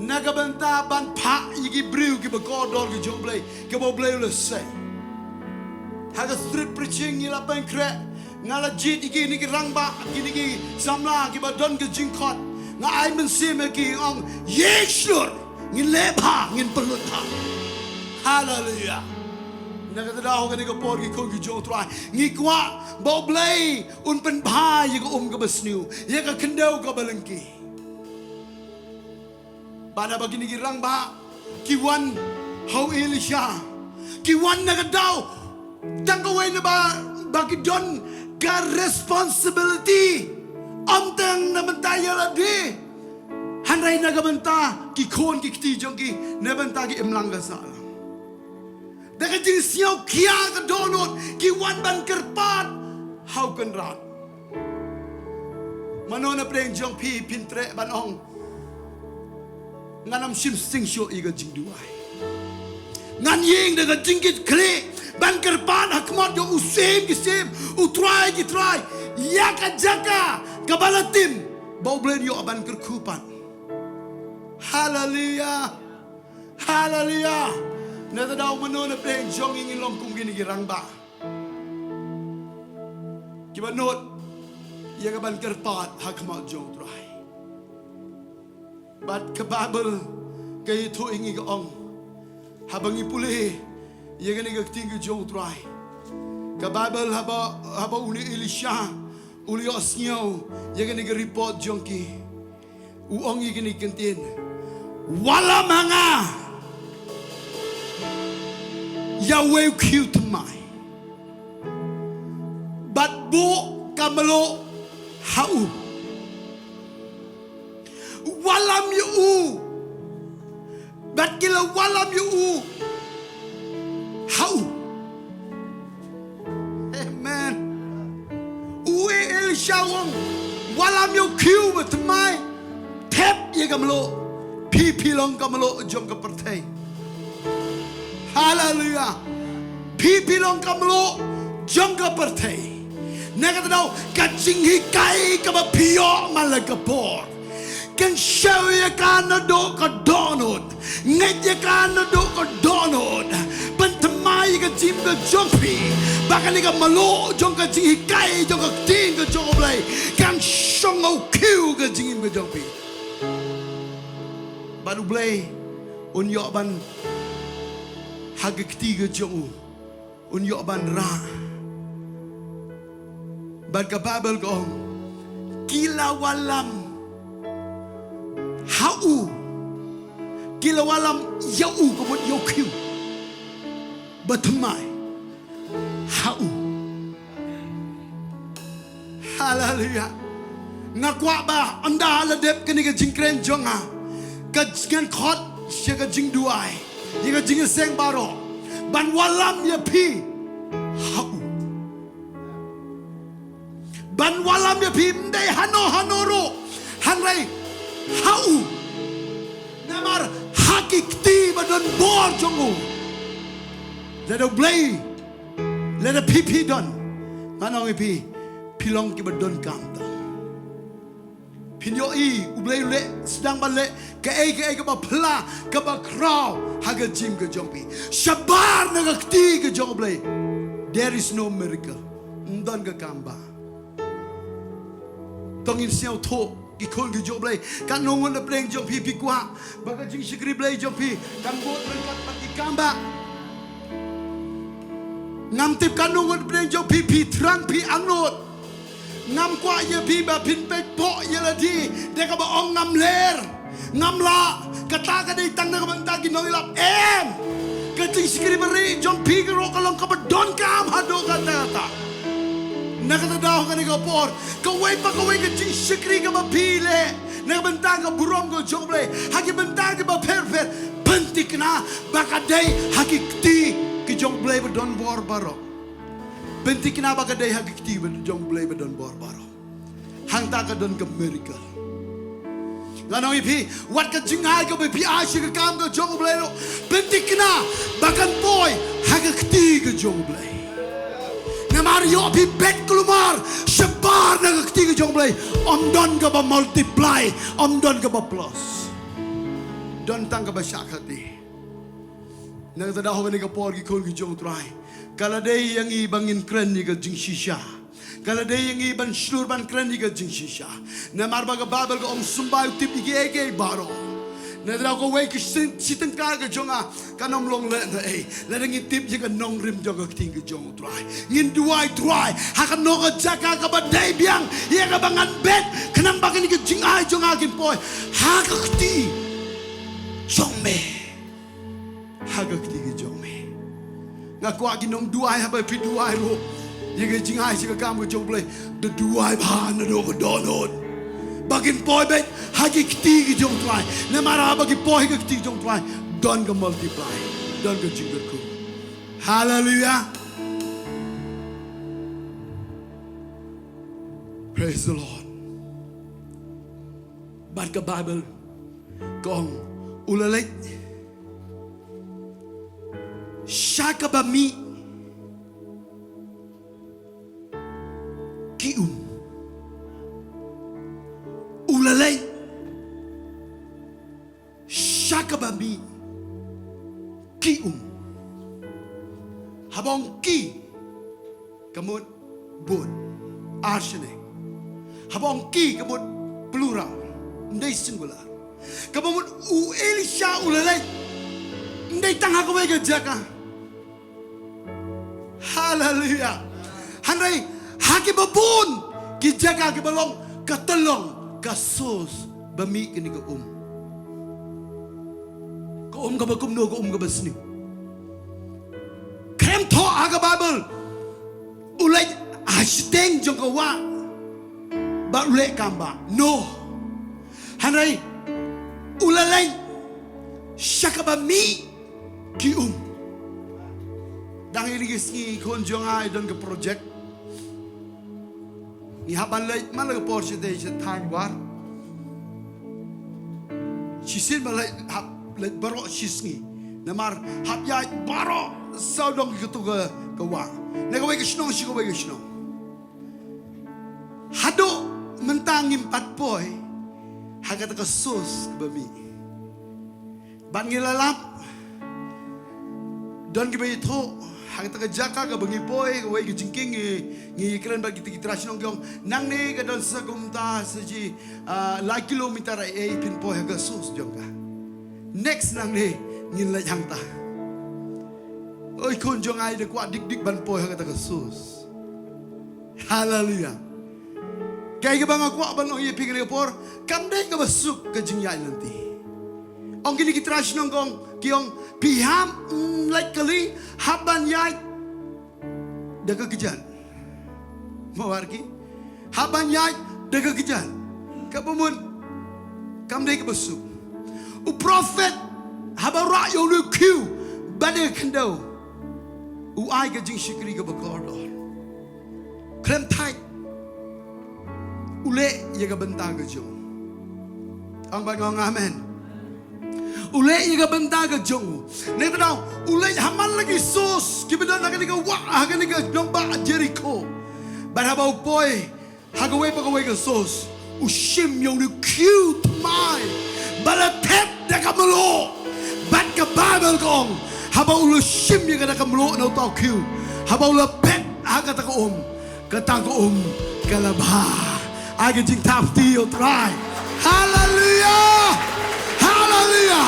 na ka bynta ban phah ïa ki briew kiba kordor ki jong U Blei, kiba U Blei u la sei. Ha ka street preaching ngi la pynkhreh, nga la jied ïa kine ki rangbah, kine ki samla kiba don ka jingkhot. Nga ai mynsiem ïa ki, ong, ïeng shlur, ngin leh bha, ngin pynlut bha. Haleluia. Na kata daw kane ka por, ki khun ki jong U Trai, ngi kwah ba U Blei un pynbha ïa ka um kaba sniew, ïa ka khyndew kaba lyngkhi. Bad haba kine ki rangbah ki wan ha u Elisha, ki wan na ka daw tang kawei na ba, ba ki don ka responsibility, ym tang na bynta ïa lade, hynrei na ka bynta ki khun ki kti jong ki, na bynta ki imlang ka sahlang. Da ka jingsngewkhia ka dohnud ki wan ban kyrpad ha u Kynrad. Mano na pdeng jong phi phin treh ban ong, ngan ym shim sting shuh ïa ka jingduwai. Ngan ïeng da ka jingkitkhlieh ban kyrpad ha khmat jong U Syiem ki syiem, U Trai ki trai, ïa ka jaka kaba la tim, ba U Blei un ïoh ban kyrkhu pat. Haleluia. Haleluia. Na kata daw mano na pdeng jong ngi ngin long kum kine ki rangbah kiba nud ïa ka ban kyrpad ha khmat jong U Trai. Bad ka Baibl ka ïathuh ïa ngi, ka ong, haba ngi pule ïa kane ka ktien ka jong U Trai, ka Baibl, haba, haba une u Elisha u la ïohsngew ïa kane ka report jong ki, u ong ïa kine ki kyntien: Wallam ha nga ïa uwei u khiew thymmai, bad buh ka mluh ha u. Wallam ïa u, bad ki la wallam ïa u ha u. Amen. U Elisha u ong, wallam ïa u khiew ba thymmai, thep ïa ka mluh. Phi, phi long ka mluh jong ka pyrthei. Haleluia. Phi, phi long ka mluh jong ka pyrthei. Na kata daw ka jinghikai kaba phi ïoh man la ka por, kan shim ïa ka naduh ka dohnud. Ngeit ïa ka naduh ka dohnud. Pynthymmai ïa ka jingim ka jong phi, ba kane ka mluh jong ka jinghikai jong ka ktien ka jong U Blei kan shong ha u khiew ka jingim ka jong phi. Bad U Blei un ïoh ban, ha ka kti ka jong u, un ïoh ban rah. Bad ka Baibl ka ong, ki la wallam ha u, ki la wallam ïa u, ka mut ïa u khiew ba thymmai ha u. Haleluia. Nga kwah ba ynda la dep kane ka jingkren jong nga, ka jingkhot sha ka jingduwai, ïa ka jingïaseng baroh, ban wallam ïa phi ha u. Ban wallam ïa phi ym dei hano hano ruh, hynrei ha u. Namar ha ki kti ba don bor jong u, lada U Blei, lada phi, phi don, ngan ong ïa phi, phi long kiba donkam tam. Phin ïohi U Blei u leh, sdang ban leh kaei kaei kaba phylla, kaba khraw ha ka jingim ka jong phi. Shabar na ka kti ka jong U Blei, there is no miracle. Ym don ka kam ba. To ngin sngewthuh, ki khun ki jong U Blei, katno ngut na pdeng jong phi phi kwah ba ka jingshakri Blei jong phi kan bud ryngkat bad ki kam ba. Ngam tip katno ngut na pdeng jong phi phi thrang, phi angnud. Ngam kwah ïa phi ba phin peit poh ïa lade da kaba ong ngam ler, ngam lah, kata ka dei tang na ka bynta ki nongïalap. Em. Ka jingshakri barieh jong phi ka ruh ka long kaba donkam haduh katta katta. Na kata daw kane ka por, kawei pa kawei ka jingshakri kaba phi leh na ka bynta ka burom ka jong U Blei, ha ki bynta kiba pher pher, pynthikna ba ka dei ha ki kti ki jong U Blei ba don bor baroh. Pynthikna ba ka dei ha ki kti ba jong U Blei ba don bor baroh. Hangta ka don ka miracle. Ngan ong ïa phi, wat ka jingai kaba phi ai sha ka kam ka jong U Blei ruh, pynthikna ba kan poi ha ka kti ka jong U Blei. Namar ïoh phi bet kulmar shabar na ka kti ka jong U Blei, ym don kaba multiply, ym don kaba plus. Don tang kaba shah kti. Na kata daw ha kane ka por ki khun ki jong U Trai, ka la dei ïa ngi ba ngin kren ïa ka jingshisha. Ka la dei ïa ngi ban shlur ban kren ïa ka jingshisha. Namar ba ka Baibl ka ong symbai u tip ïa kiei kiei baroh. Na kata daw kawei ka shi-, shi tyngka ka jong nga kan ym long lehnohei lada ngim tip ïa ka nongrim jong ka ktien ka jong U Trai. Ngin duwai Trai ha kano ka jaka kaba dei biang ïa kaba ngan bet, khnang ba kane ka jingai jong nga kan poi ha ka kti jong me. Ha ka kti ka jong me. Nga kwah ki nongduwai haba phi duwai ruh ïa ka jingai sha ka kam ka jong U Blei, da duwai bha naduh ka dohnud ba kin poi beit ha ki kti ki jong U Trai. Namar haba ki poi ha ka kti jong U Trai, don ka multiply, don ka jingkyrkhu. Hallelujah. Praise the Lord. Bad ka Baibl ka ong, u la leit sha kaba mih ki um. U la leit sha kaba mih ki um. Haba ong ki, ka mut bun, ar shane. Haba ong ki, ka mut plural, ym dei singular. Kaba mut u Elisha u la leit, ym dei tang ha kawei ka jaka. Haleluya. Hynrei ha kiba bun ki jaka kiba long, ka tyllong ka source ba mih kane ka um. Ka um kaba kumno? Ka um kaba sniew. Khlem thoh ha ka Baibl u leit ha shiteng jong ka wah bad u leh kam bah, no. Hynrei u la leit sha kaba mih ki um. Dang ïa kine ki sngi khun jong nga i don ka project. Ngi hap ban leit man la ka por shatei sha thaiñ War. Shisien ba leit, hap leit baroh shi sngi. Namar hap ïaid baroh sawdong kito ka, ka wah, na kawei ka shnong sha kawei ka shnong. Haduh mynta ngim pat poi ha kata ka source kaba mih. Bad ngi la lap, don kiba ïathuh ha kata ka jaka kaba ngi poi, kawei ka jingkieng ngi, ngi kren bad kita ki trai shnong ki ong, nangne ka don sa kumta sa shi, ah, lai kilometer ei ei phin poi ha ka source jong ka. Next nangne ngin leit hangta. Oi khun jong nga, i da kwah dik dik ban poi ha kata ka source. Haleluya. Kaei kaba nga kwah ban ong ïa phi kane ka por, kam dei kaba suk ka jingïaid lynti. Ong kine ki trai shnong ki ong, ki ong, phi hap, mm, leit kali, hap ban ïaid da ka kjat. Mo war ki? Hap ban ïaid da ka kjat. Kaba mut kam dei kaba suk. U prophet haba rah ïa une u khiew bad ka khyndew, u ai ka jingshakri kaba kordor. Khlem thait, u leh ïa ka bynta ka jong u. Ong bad nga ong amen. U leh ïa ka bynta ka jong u. Nangta daw u leit ha man la ki source kiba don ha kane ka wah, ha kane ka nongbah Jerikho. Bad haba u poi ha kawei pa kawei ka source, u shim ïa une u khiew thymmai ba la thet da ka mluh. Bad ka Baibl ka ong, haba u la shim ïa kata ka mluh na uta u khiew, haba u la phet ha kata ka um, kata ka um ka la bha. Ai ka jingthap kti ïa u Trai. Haleluya. Haleluya.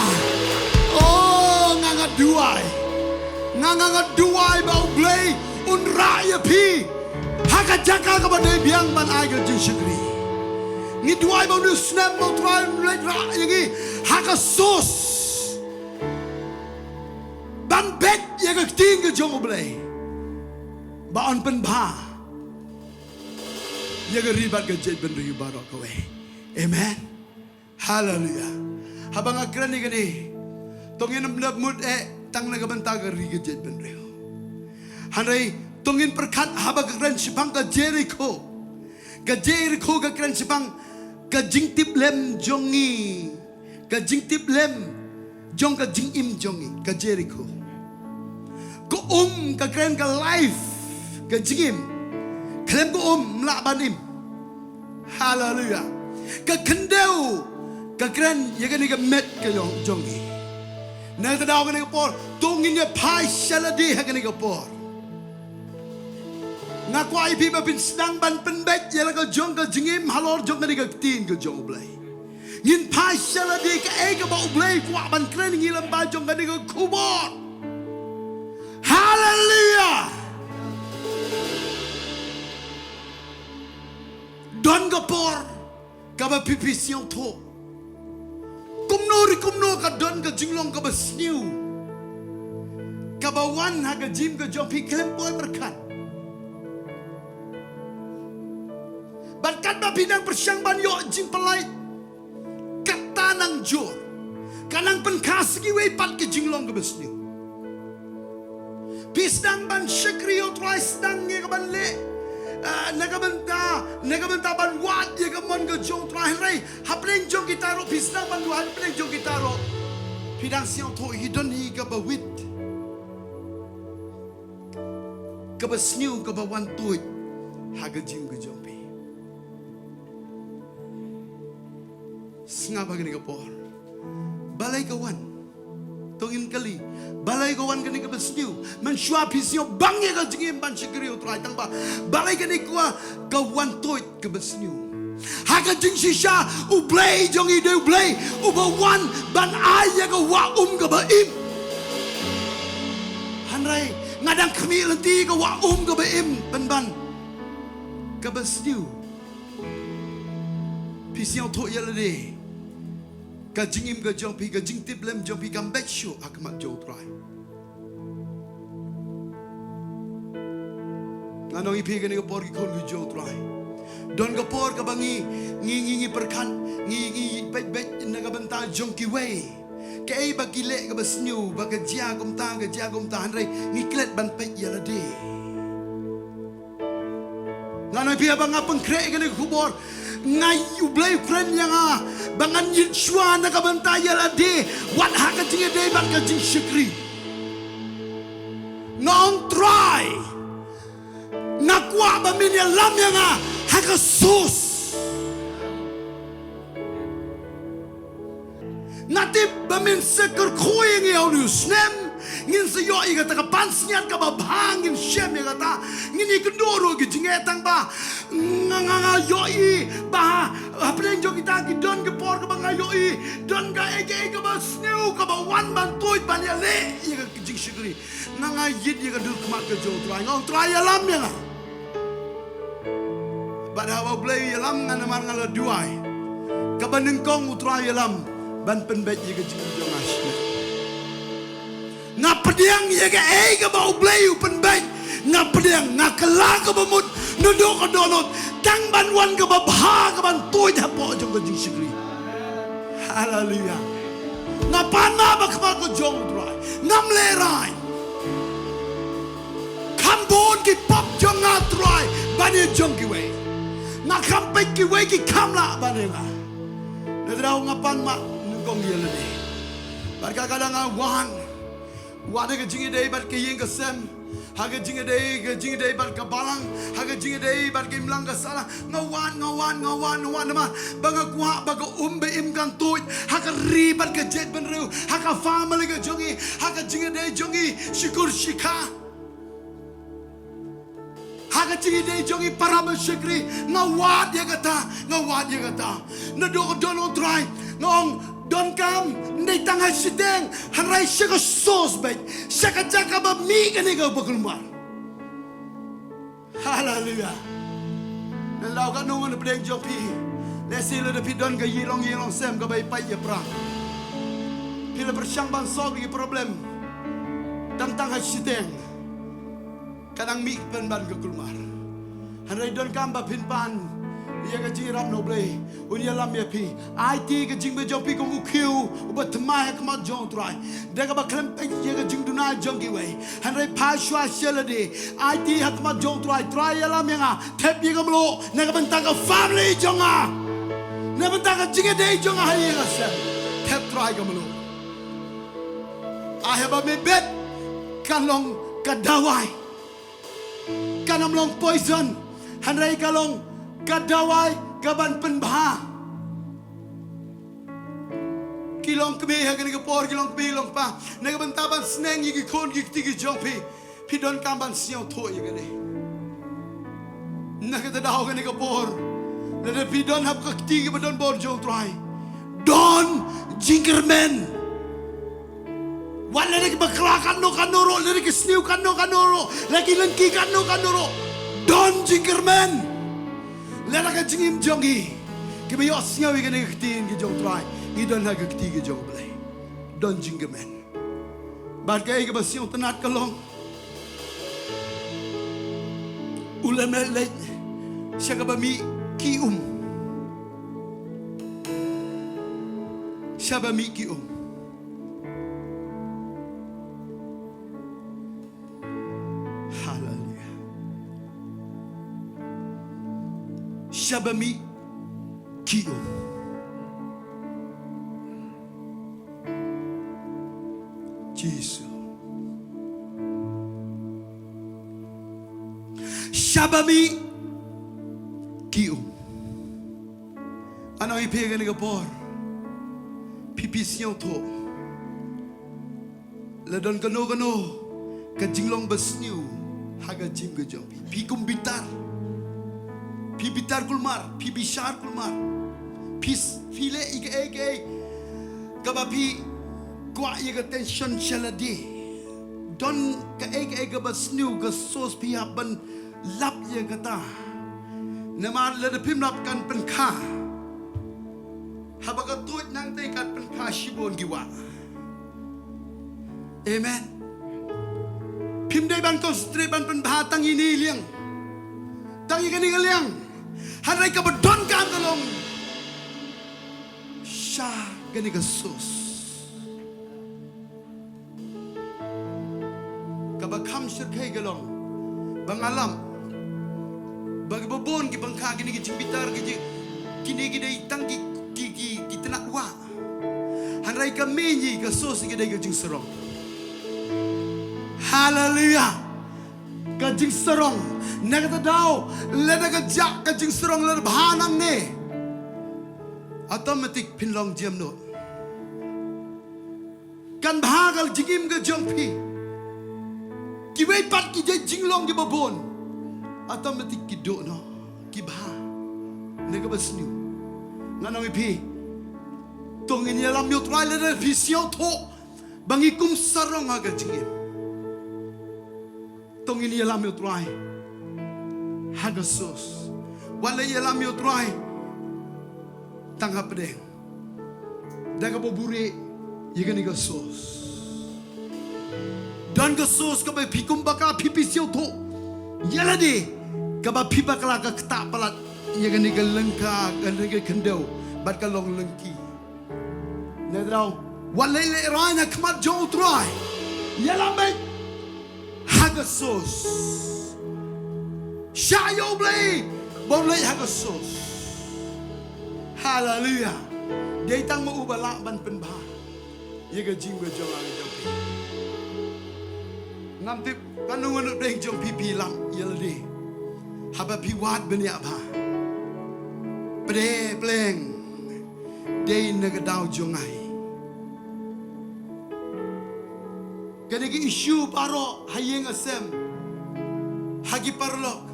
Oh, nga nga duwai. Nga nga nga duwai ba U Blei un rah ïa phi ha ka jaka kaba dei biang ban ai ka jingshakri. Ngi duwai ba une u snem ba U Trai un leit rah ïa ngi ha ka source ban bet ïa ka ktien ka jong U Blei, ba yn pynbha ïa ka ri bad ka jaitbynriew baroh kawei. Amen. Haleluya. Haba nga kren ïa kane, to ngin ym lap mut eh tang na ka bynta ka ri ka jaitbynriew. Hynrei to ngin pyrkhat haba nga kren shaphang ka Jerikho. Ka Jerikho ka kren shaphang ka jingtiplem jong ngi. Ka jingtiplem jong ka jingim jong ngi. Ka Jerikho. Ka um ka kren ka life, ka jingim. Khlem ka um ym lah ban im. Haleluya. Ka khyndew ka kren ïa kane ka met ka jong, jong ngi. Na kata ka daw kane ka por, to ngin ïa phai sha lade ha kane ka por. Nga kwah ïa phi ba phin sdang ban pynbeit ïa la ka jong ka jingim halor jong kane ka ktien ka jong U Blei. Ngin phai sha lade, kaei kaba U Blei u kwah ban kren ïa ngi lyngba jong kane ka khubor. Haleluya. Don ka por kaba phi, phi sngewthuh. Kumno re kumno ka don ka jinglong kaba sniew kaba wan ha ka jingim ka jong phi, khlem poi pyrkhat. Bad katba phi nang pyrshang ban ïoh jingpyllait, kata nang jur, ka nang pynkhas ïa kiwei pat ka jinglong kaba sniew. Phi sdang ban shakri ïa U Trai, sdang ïa ka ban leh, ah, na ka bynta, na ka bynta ban wad ïa ka mon ka jong U Trai, hynrei hapdeng jong kita ruh phi sdang ban wad, hapdeng jong kita ruh phi dang sngewthuh hi don hi kaba wit, kaba sniew, kaba wan tuid ha ka jingim ka jong phi. Sngap ha kane ka por. Balei ka wan? To ngin kylli. Balei ka wan kane kaba sniew? Mynshuwa phi sngewbang ïa ka jingim ban shakri ïa U Trai, tangba balei kane ka, ka wan tuid kaba sniew? Ha ka jingshisha U Blei jong ngi u dei U Blei uba wan ban ai ïa ka wah um kaba im. Hynrei nga dang khmih lynti ka wah um kaba im pynban kaba sniew. Phi sngewthuh ïa lade, ka jingim ka jong phi, ka jingtiplem jong phi kam beit shuh ha khmat jong U Trai. Ngan ong ïa phi kane ka por, ki khun ki jong U Trai, don ka por kaba ngi, ngi, ngi, ngi pyrkhat, ngi, ngi peit, peit na ka bynta jong kiwei, kaei ba ki leh kaba sniew, ba ka jia kumta, ka jia kumta, hynrei ngi klet ban peit ïa lade. Ngan ong ïa phi ba nga pynkhreh ïa kane ka khubor, nga, U Blei u kren ïa nga ba ngan ïeit shuwa na ka bynta ïa lade, wat ha ka jingïadei bad ka jingshakri. Nga ong, Trai, nga kwah ba men ïalam ïa nga ha ka source. Nga tip ba men sa kyrkhu ïa ngi ha une u snem, ngin sa ïoh ïa kata ka pansngiat kaba bha, ngin shem ïa kata, ngin ïakynduh ruh ki jingeh, tangba nga, nga, nga ïohi ba hapdeng jong kita ki don ki por kaba nga ïohi don kaei kaei kaba sniew kaba wan ban tuid ban ïaleh ïa ka jingshakri. Nga, nga ïeit ïa ka dur khmat ka jong U Trai, nga ong, Trai, ïalam ïa nga. Bad haba U Blei u ïalam nga namar nga la duwai, kaba nyngkong U Trai u ïalam ban pynbeit ïa ka jingim jong nga shimet. Nga pdiang ïa kaei kaba U Blei u pynbeit. Nga pdiang, nga kylla kaba mut naduh ka dohnud, tang ban wan kaba bha, ka ban tuid hapoh jong ka jingshakri. Haleluya. Nga pan map ha khmat ka jong U Trai. Ngam lehraiñ. Kham bun ki pop jong nga, Trai, ban ïa jong kiwei. Nga kham peit kiwei ki kham lah ban ïa nga. Nangta nga pan map nyngkong ïa lade. Bad ka, ka dang nga wan. Wan ha ka jingïadei bad ka ïing ka sem, ha ka jingïadei, ka jingïadei bad ka balang, ha ka jingïadei bad ka imlang ka sahlang. Nga wan, nga wan, nga wan, nga wan namar ba nga kwah ba ka um ba im kan tuid ha ka ri bad ka jaitbynriew, ha ka family ka jong ngi, ha ka jingïadei jong ngi shi kur shi kha, ha ka jingïadei jong ngi para bashakri. Nga wad ïa kata, nga wad ïa kata. Naduh ka don, ong Trai, nga ong, donkam ym dei tang ha shiteng, hynrei sha ka source beit, sha ka jaka ba mih kane kaba kulmar. Haleluya. Nga ong katno ngan pdiang jong phi. Lehse lada phi don ka ïing long, ïing long sem kaba ïa pait ïa pra, phi la pyrshang ban solve ïa ki problem tang tang ha shiteng, ka nang mih pynban ka kulmar. Hynrei donkam ba phin pan Ka jingïarap na U Blei un ïalam ïa phi. Aiti ka jingim jong phi kum u khiew uba thymmai ha khmat jong U Trai. Da kaba khlem peit ïa ka jingduna jong kiwei, hynrei phai shuwa sha lade. Aiti ha khmat jong U Trai, Trai ïalam ïa nga. Thep ïa ka mluh na ka bynta ka family jong nga, na ka bynta ka jingïadei jong nga ha ïing ha sem. Thep Trai ka mluh. Ai haba me bet, kan long ka dawai. Kan ym long poison, hynrei ka long ka dawai kaban pynbha. Ki long kmie ha kane ka por, ki long kmie, ki long kpa, na ka bynta ban sneng ïa ki khun ki kti ki jong phi, phi donkam ban sngewthuh ïa kane. Na kata daw kane ka por, lada phi don ha ka kti kaba don bor jong U Trai, don jingkyrmen. Wat lada ki bakla katno katno ruh, lada ki sniew katno katno ruh, lada ki lynti katno katno ruh, don jingkyrmen. Lada ka jingim jong ngi kiba ïohsngew ïa kane ka ktien ka jong U Trai, ngi don ha ka kti ka jong U Blei, don jingkyrmen. Bad kaei kaba sngewtynnat ka long, u Lamek leit sha kaba mih ki um. Sha ba mih ki um. Haleluia. Sha ba mih ki um. Jisu. Sha ba mih ki um. Ngan ong ïa phi kane ka por, phi phi sngewthuh, la don kano kano ka jinglong ba sniew ha ka jingim ka jong phi. Phi kum bitar, phi bitar kulmar, phi bishar kulmar, phi s-, phi leh ïa kaei kaei kaba phi kwah ïa ka attention sha lade. Don kaei kaei kaba sniew ka source, phi hap ban lap ïa kata. Namar lada phim lap kan pynkha. Haba ka tuid nangta kan pynkha shibun ki wah. Amen. Phim dei ban concentrate ban pynbha tang ïa ine i liang, tang ïa kane ka liang. Hynrei kaba donkam ka long sha kane ka source. Kaba kham shyrkhei ka long ba nga lap ba kiba bun ki pynkha kine ki jingbitar, ki jing, kine ki dei tang ki, ki, ki, ki tnat wah. Hynrei ka main, ka source ka dei ka jingsarong. Haleluia. Ka jingsarong. Na kata daw, lada ka jah ka jingsarong, lada bha nangne, automatic phin long jemnud. Kan bha ka jingim ka jong phi. Kiwei pat ki jait jinglong kiba bun, automatic ki duh noh, ki bha na kaba sniew. Ngan ong ïa phi, to ngin ïalam ïa U Trai lada phi sngewthuh ba ngi kum sarong ha ka jingim. To ngin ïalam ïa U Trai ha ka source. Wat la ïalam ïa U Trai tang hapdeng, da kaba buhrieh ïa kane ka source. Don ka source kaba phi kum ba ka phi phi sngewthuh ïa lade, kaba phi bakla ka ktah palat ïa kane ka lyngkha, kane ka khyndew, bad ka long lynti. Nangta daw, wat leit lehraiñ ha khmat jong U Trai. Ïalam beit ha ka source. Shah ïa U Blei ba u leit ha ka source. Haleluia. Dei tang ma u ba lah ban pynbha ïa ka jingim ka jong nga, ka jong phi. Ngam tip kano kano na pdeng jong phi phi lap ïa lade, haba phi wad bniah bha, pdeng pleng, dei na ka daw jong nga hi. Kane ka issue baroh ha ïing ha sem, ha ki paralok,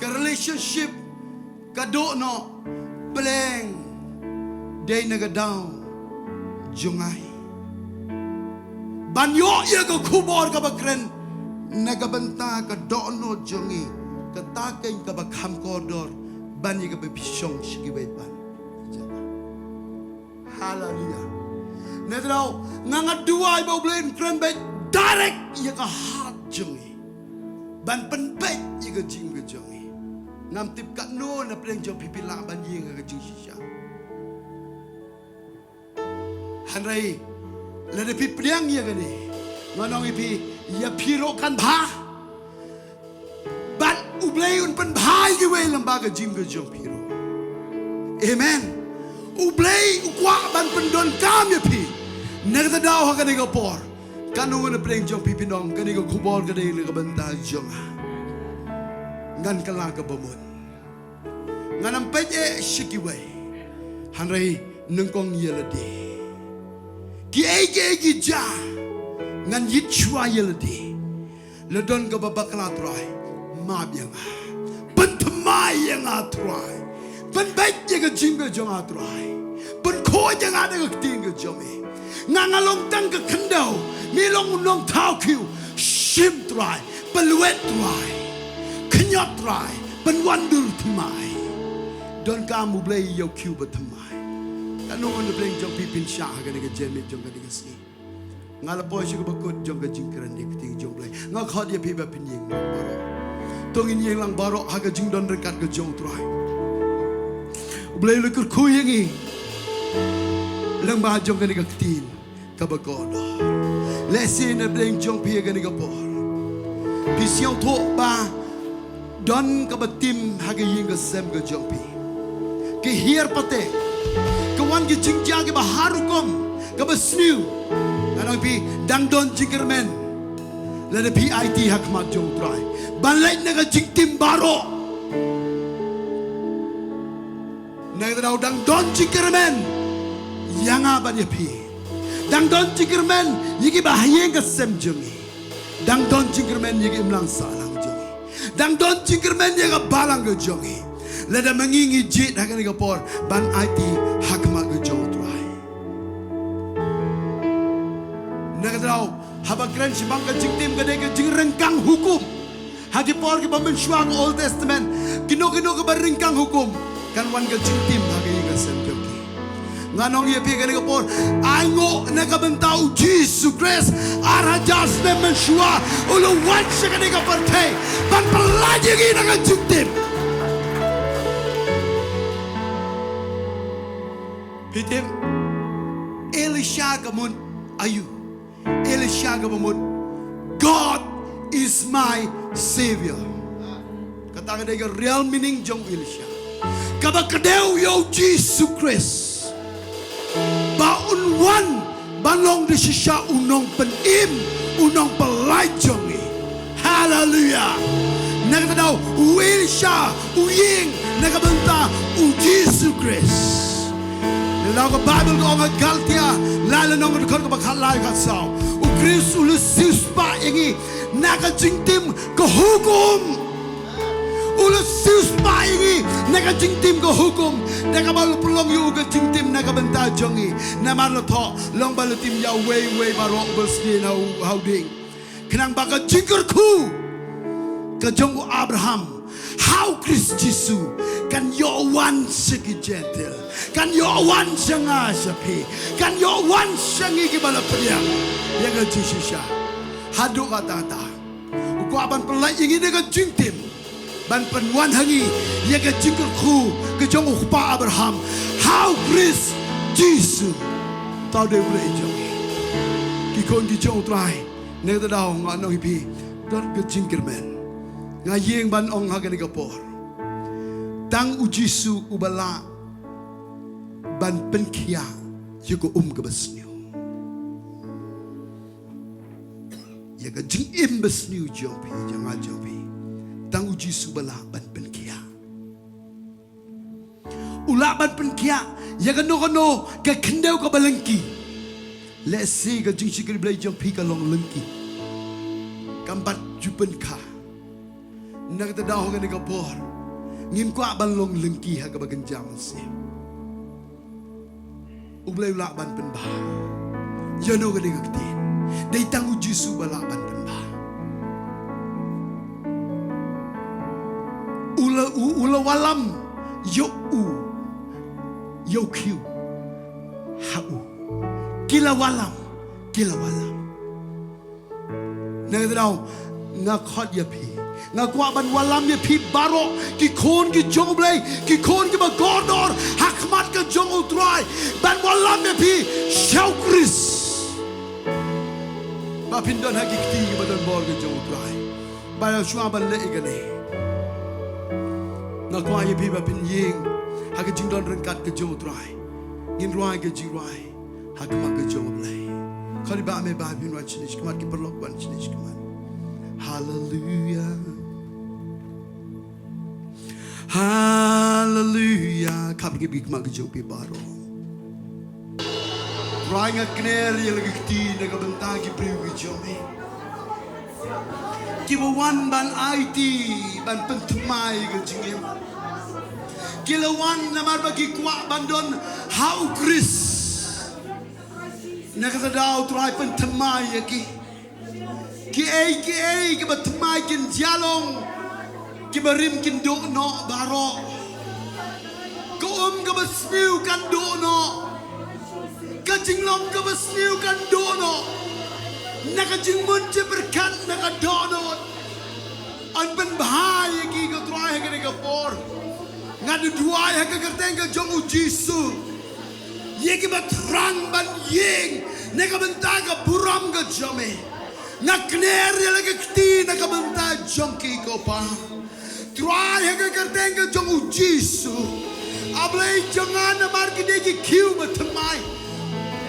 ka relationship ka duh noh, pleng, dei na ka daw jong nga hi. Ban ïoh ïa ka khubor kaba kren na ka bynta ka dohnud jong ngi, kata keiñ kaba kham kordor ban ïa kaba phi shong sha kiwei pat. Haleluia. Nangta daw, nga nga duwai ba U Blei un kren beit direct ïa ka heart jong ngi, ban pynbeit ïa ka jingim ka jong ngi. Ngam tip katno na pdeng jong phi phi lah ban ïeng ha ka jingshisha. Hynrei lada phi pdiang ïa kane, nga ong ïa phi, ïa phi ruh kan bha. Bad U Blei un pynbha ïa kiwei lyngba ka jingim ka jong phi ruh. Amen. U Blei u kwah ban pyndonkam ïa phi. Na kata daw ha kane ka por, katno na pdeng jong phi phin ong, kane ka khubor ka dei na ka bynta jong nga. Ngan kylla kaba mut. Ngan ym peit eh sha kiwei, hynrei nyngkong ïa lade. Kiei kiei ki jia, ngan ïit shuwa ïa lade. La don kaba bakla Trai, map ïa nga. Pynthymmai ïa nga Trai. Pynbeit ïa ka jingim ka jong nga Trai. Pynkhuid ïa nga da ka ktien ka jong me. Nga nga long tang ka khyndew, me long u nongthaw khiew. Shim Trai, pynlwet Trai. Khñiot Trai, pynwandur thymmai. Donkam U Blei ïa u khiew ba thymmai. Katno na pdeng jong phi phin shah ha kane ka jingmut jong kane ka sngi. Nga la poi sha kaba kut jong ka jingkren ïa ka ktien jong U Blei. Nga khot ïa phi ba phin ïeng lang baroh. To ngin ïeng lang baroh ha ka jingdon ryngkat ka jong U Trai. U Blei u la kyrkhu ïa ngi lyngba jong kane ka ktien kaba kordor. Lehse na pdeng jong phi ha kane ka por phi sngewthuh ba don kaba tim ha ka ïing ka sem ka jong phi. Ki hiar pateng, ka wan ki jingjia kiba har hukum, kaba sniew. Ngan ong ïa phi, dang don jingkyrmen lada phi aiti ha khmat jong U Trai ban leit na ka jingtim baroh. Na kata daw dang don jingkyrmen ïa nga bad ïa phi. Dang don jingkyrmen ïa kiba ha ïing ka sem jong ngi. Dang don jingkyrmen ïa ka imlang sahlang jong ngi. Dang don jingkyrmen ïa ka balang ka jong ngi. Lada ma ngi ngi jied ha kane ka por ban aiti ha khmat ka jong U Trai. Na kata daw, haba kren shaphang ka jingtim ka dei ka jingryngkang hukum. Ha ki por kiba mynshuwa ka Old Testament, kino kino kiba ryngkang hukum kan wan ka jingtim ha ka ïing ka sem jong ki. Ngan ong ïa phi kane ka por, ai nguh na ka bynta U Jisu Khrist, ar hajar snem mynshuwa u la wan sha kane ka pyrthei ban pyllait ïa ngi na ka jingtim. Phi tip, Elisha ka mut aïu? Elisha kaba mut, "God is my savior." Kata ka dei ka real meaning jong Elisha. Kaba kdew ïa U Jisu Khrist ba un wan ban long da shisha u nongpynim, u nongpyllait jong ngi. Haleluya. Na kata daw u Elisha u ïeng na ka bynta U Jisu Khrist. Na ka Baibl ka ong ha Galatia lai lynnong ka dkhot kaba khatlai khatsaw, U Khrist u la siewspah ïa ngi na ka jingtim ka hukum. U la siewspah ïa ngi na ka jingtim ka hukum, da kaba la pynlong ïa u ka jingtim na ka bynta jong ngi. Namar la thoh, long ba la tim ïa uwei uwei baroh uba sdien ha u, ha u dieng. Khnang ba ka jingkyrkhu ka jong u Abraham ha U Khrist Jisu kan ïoh wan sha ki Jentil, kan ïoh wan sha nga sha phi, kan ïoh wan sha ngi kiba la pdiang ïa ka jingshisha. Haduh katta katta u kwah ban pyllait ïa ngi na ka jingtim, ban pynwan ha ngi ïa ka jingkyrkhu ka jong u kpa Abraham ha U Khrist Jisu. Tau dei U Blei jong ngi. Ki khun ki jong U Trai, na kata daw nga ong ïa phi, don ka jingkyrmen. Nga ïeng ban ong ha kane ka por, tang U Jisu uba lah ban pynkhiah ïa ka um kaba sniew. Ïa ka jingim ba sniew jong phi, jong nga jong phi, tang U Jisu ba lah ban pynkhiah. U lah ban pynkhiah ïa kano kano ka khyndew kaba lyngkhi. Lehse ka jingshakri Blei jong phi ka long lyngkhi, kam pat ju pynkha. Na kata daw ha kane ka por ngim kwah ban long lyngkhi ha kaba kynja mynsiem. U Blei u lah ban pynbha. Ïa no ka dei ka ktien? Dei tang U Jisu ba lah ban pynbha. U la, u, u la wallam ïa u, ïa u khiew ha u. Ki la wallam, ki la wallam. Na kata daw nga khot ïa phi, Nga kwah ban wallam ïa phi baroh ki khun ki jong U Blei, ki khun kiba kordor ha khmat ka jong U Trai, ban wallam ïa phi sha U Khrist, ba phin don ha ki kti kiba don bor ka jong U Trai. Ba la shuwa ban leh ïa kane, nga kwah ïa phi ba phin ïeng ha ka jingdon ryngkat ka jong U Trai. Ngin rwai ka jingrwai ha khmat ka jong U Blei. Khari ba me ba phin wan shane shakhmat, ki paralok wan shane shakhmat. Haleluya. Haleluya. Kham ki bik ma ki jong phi baroh. Trai, nga kner ïa la ki kti na ka bynta ki briew ki jong me, kiba wan ban aiti, ban pynthymmai ka jingim. Ki la wan namar ba ki kwah ban don ha U Khrist. Na kata ka daw Trai, pynthymmai ïa ki. Kiei kiei kiba thymmai kin jia long, kiba rim kin duh noh baroh. Ka um kaba sniew kan duh noh, ka jinglong kaba sniew kan duh noh, na ka jingmut jingpyrkhat, na ka dohnud. Yn pynbha ïa ki ko Trai ha kane ka por. Nga duwai ha ka kyrteng ka jong U Jisu, ïa kiba thrang ban ïeng na ka bynta ka burom ka jong me. Nga kner ïa la ki kti na ka bynta jong ki ko Pa. Trai ha ka kyrteng ka jong U Jisu, A Blei jong nga, namar ki dei ki khiew ba thymmai,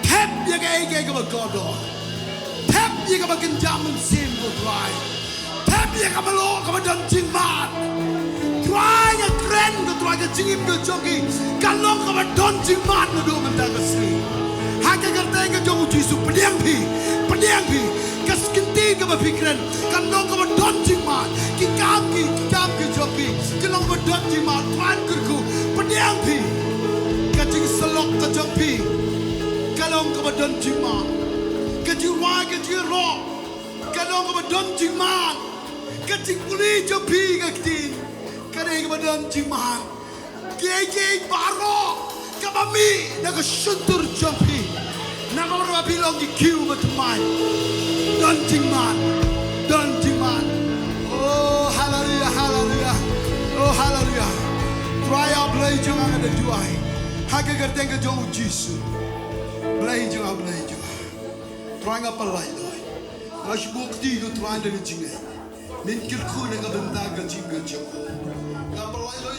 thep ïa kaei kaei kaba kordor. Thep ïa kaba kynja mynsiem ko Trai. Thep ïa kaba lok kaba don jingman. Trai, nga kren ko Trai, ka jingim ka jong ki kan long kaba don jingman naduh mynta ka sngi. Ha ka kyrteng ka jong U Jisu, pdiang phi, pdiang phi. Ka kti kaba phi kren kan long kaba don jingman. Ki kam ki, ki kam ki jong phi kin long kaba don jingman. Trai kyrkhu, pdiang phi. Ka jingsyllok ka jong phi kan long kaba don jingman. Ka jingrwai ka jingïaroh kan long kaba don jingman. Ka jingpule jong phi ka ktien kan long kaba don jingman. Kiei kiei baroh kaba mih na ka shyntur jong phi, namar ba phi long ki khiew ba thymmai, don jingman, don jingman. Oh haleluya, haleluya. Oh haleluya. Trai A Blei jong nga, nga da duwai ha ka kyrteng ka jong U Jisu. Blei jong nga, Blei jong nga. Trai, nga pynlait loi. Nga shu buh kti ko Trai da ka jingngeit. Men kyrkhu na ka bynta ka jingim ka jong nga. Nga pynlait loi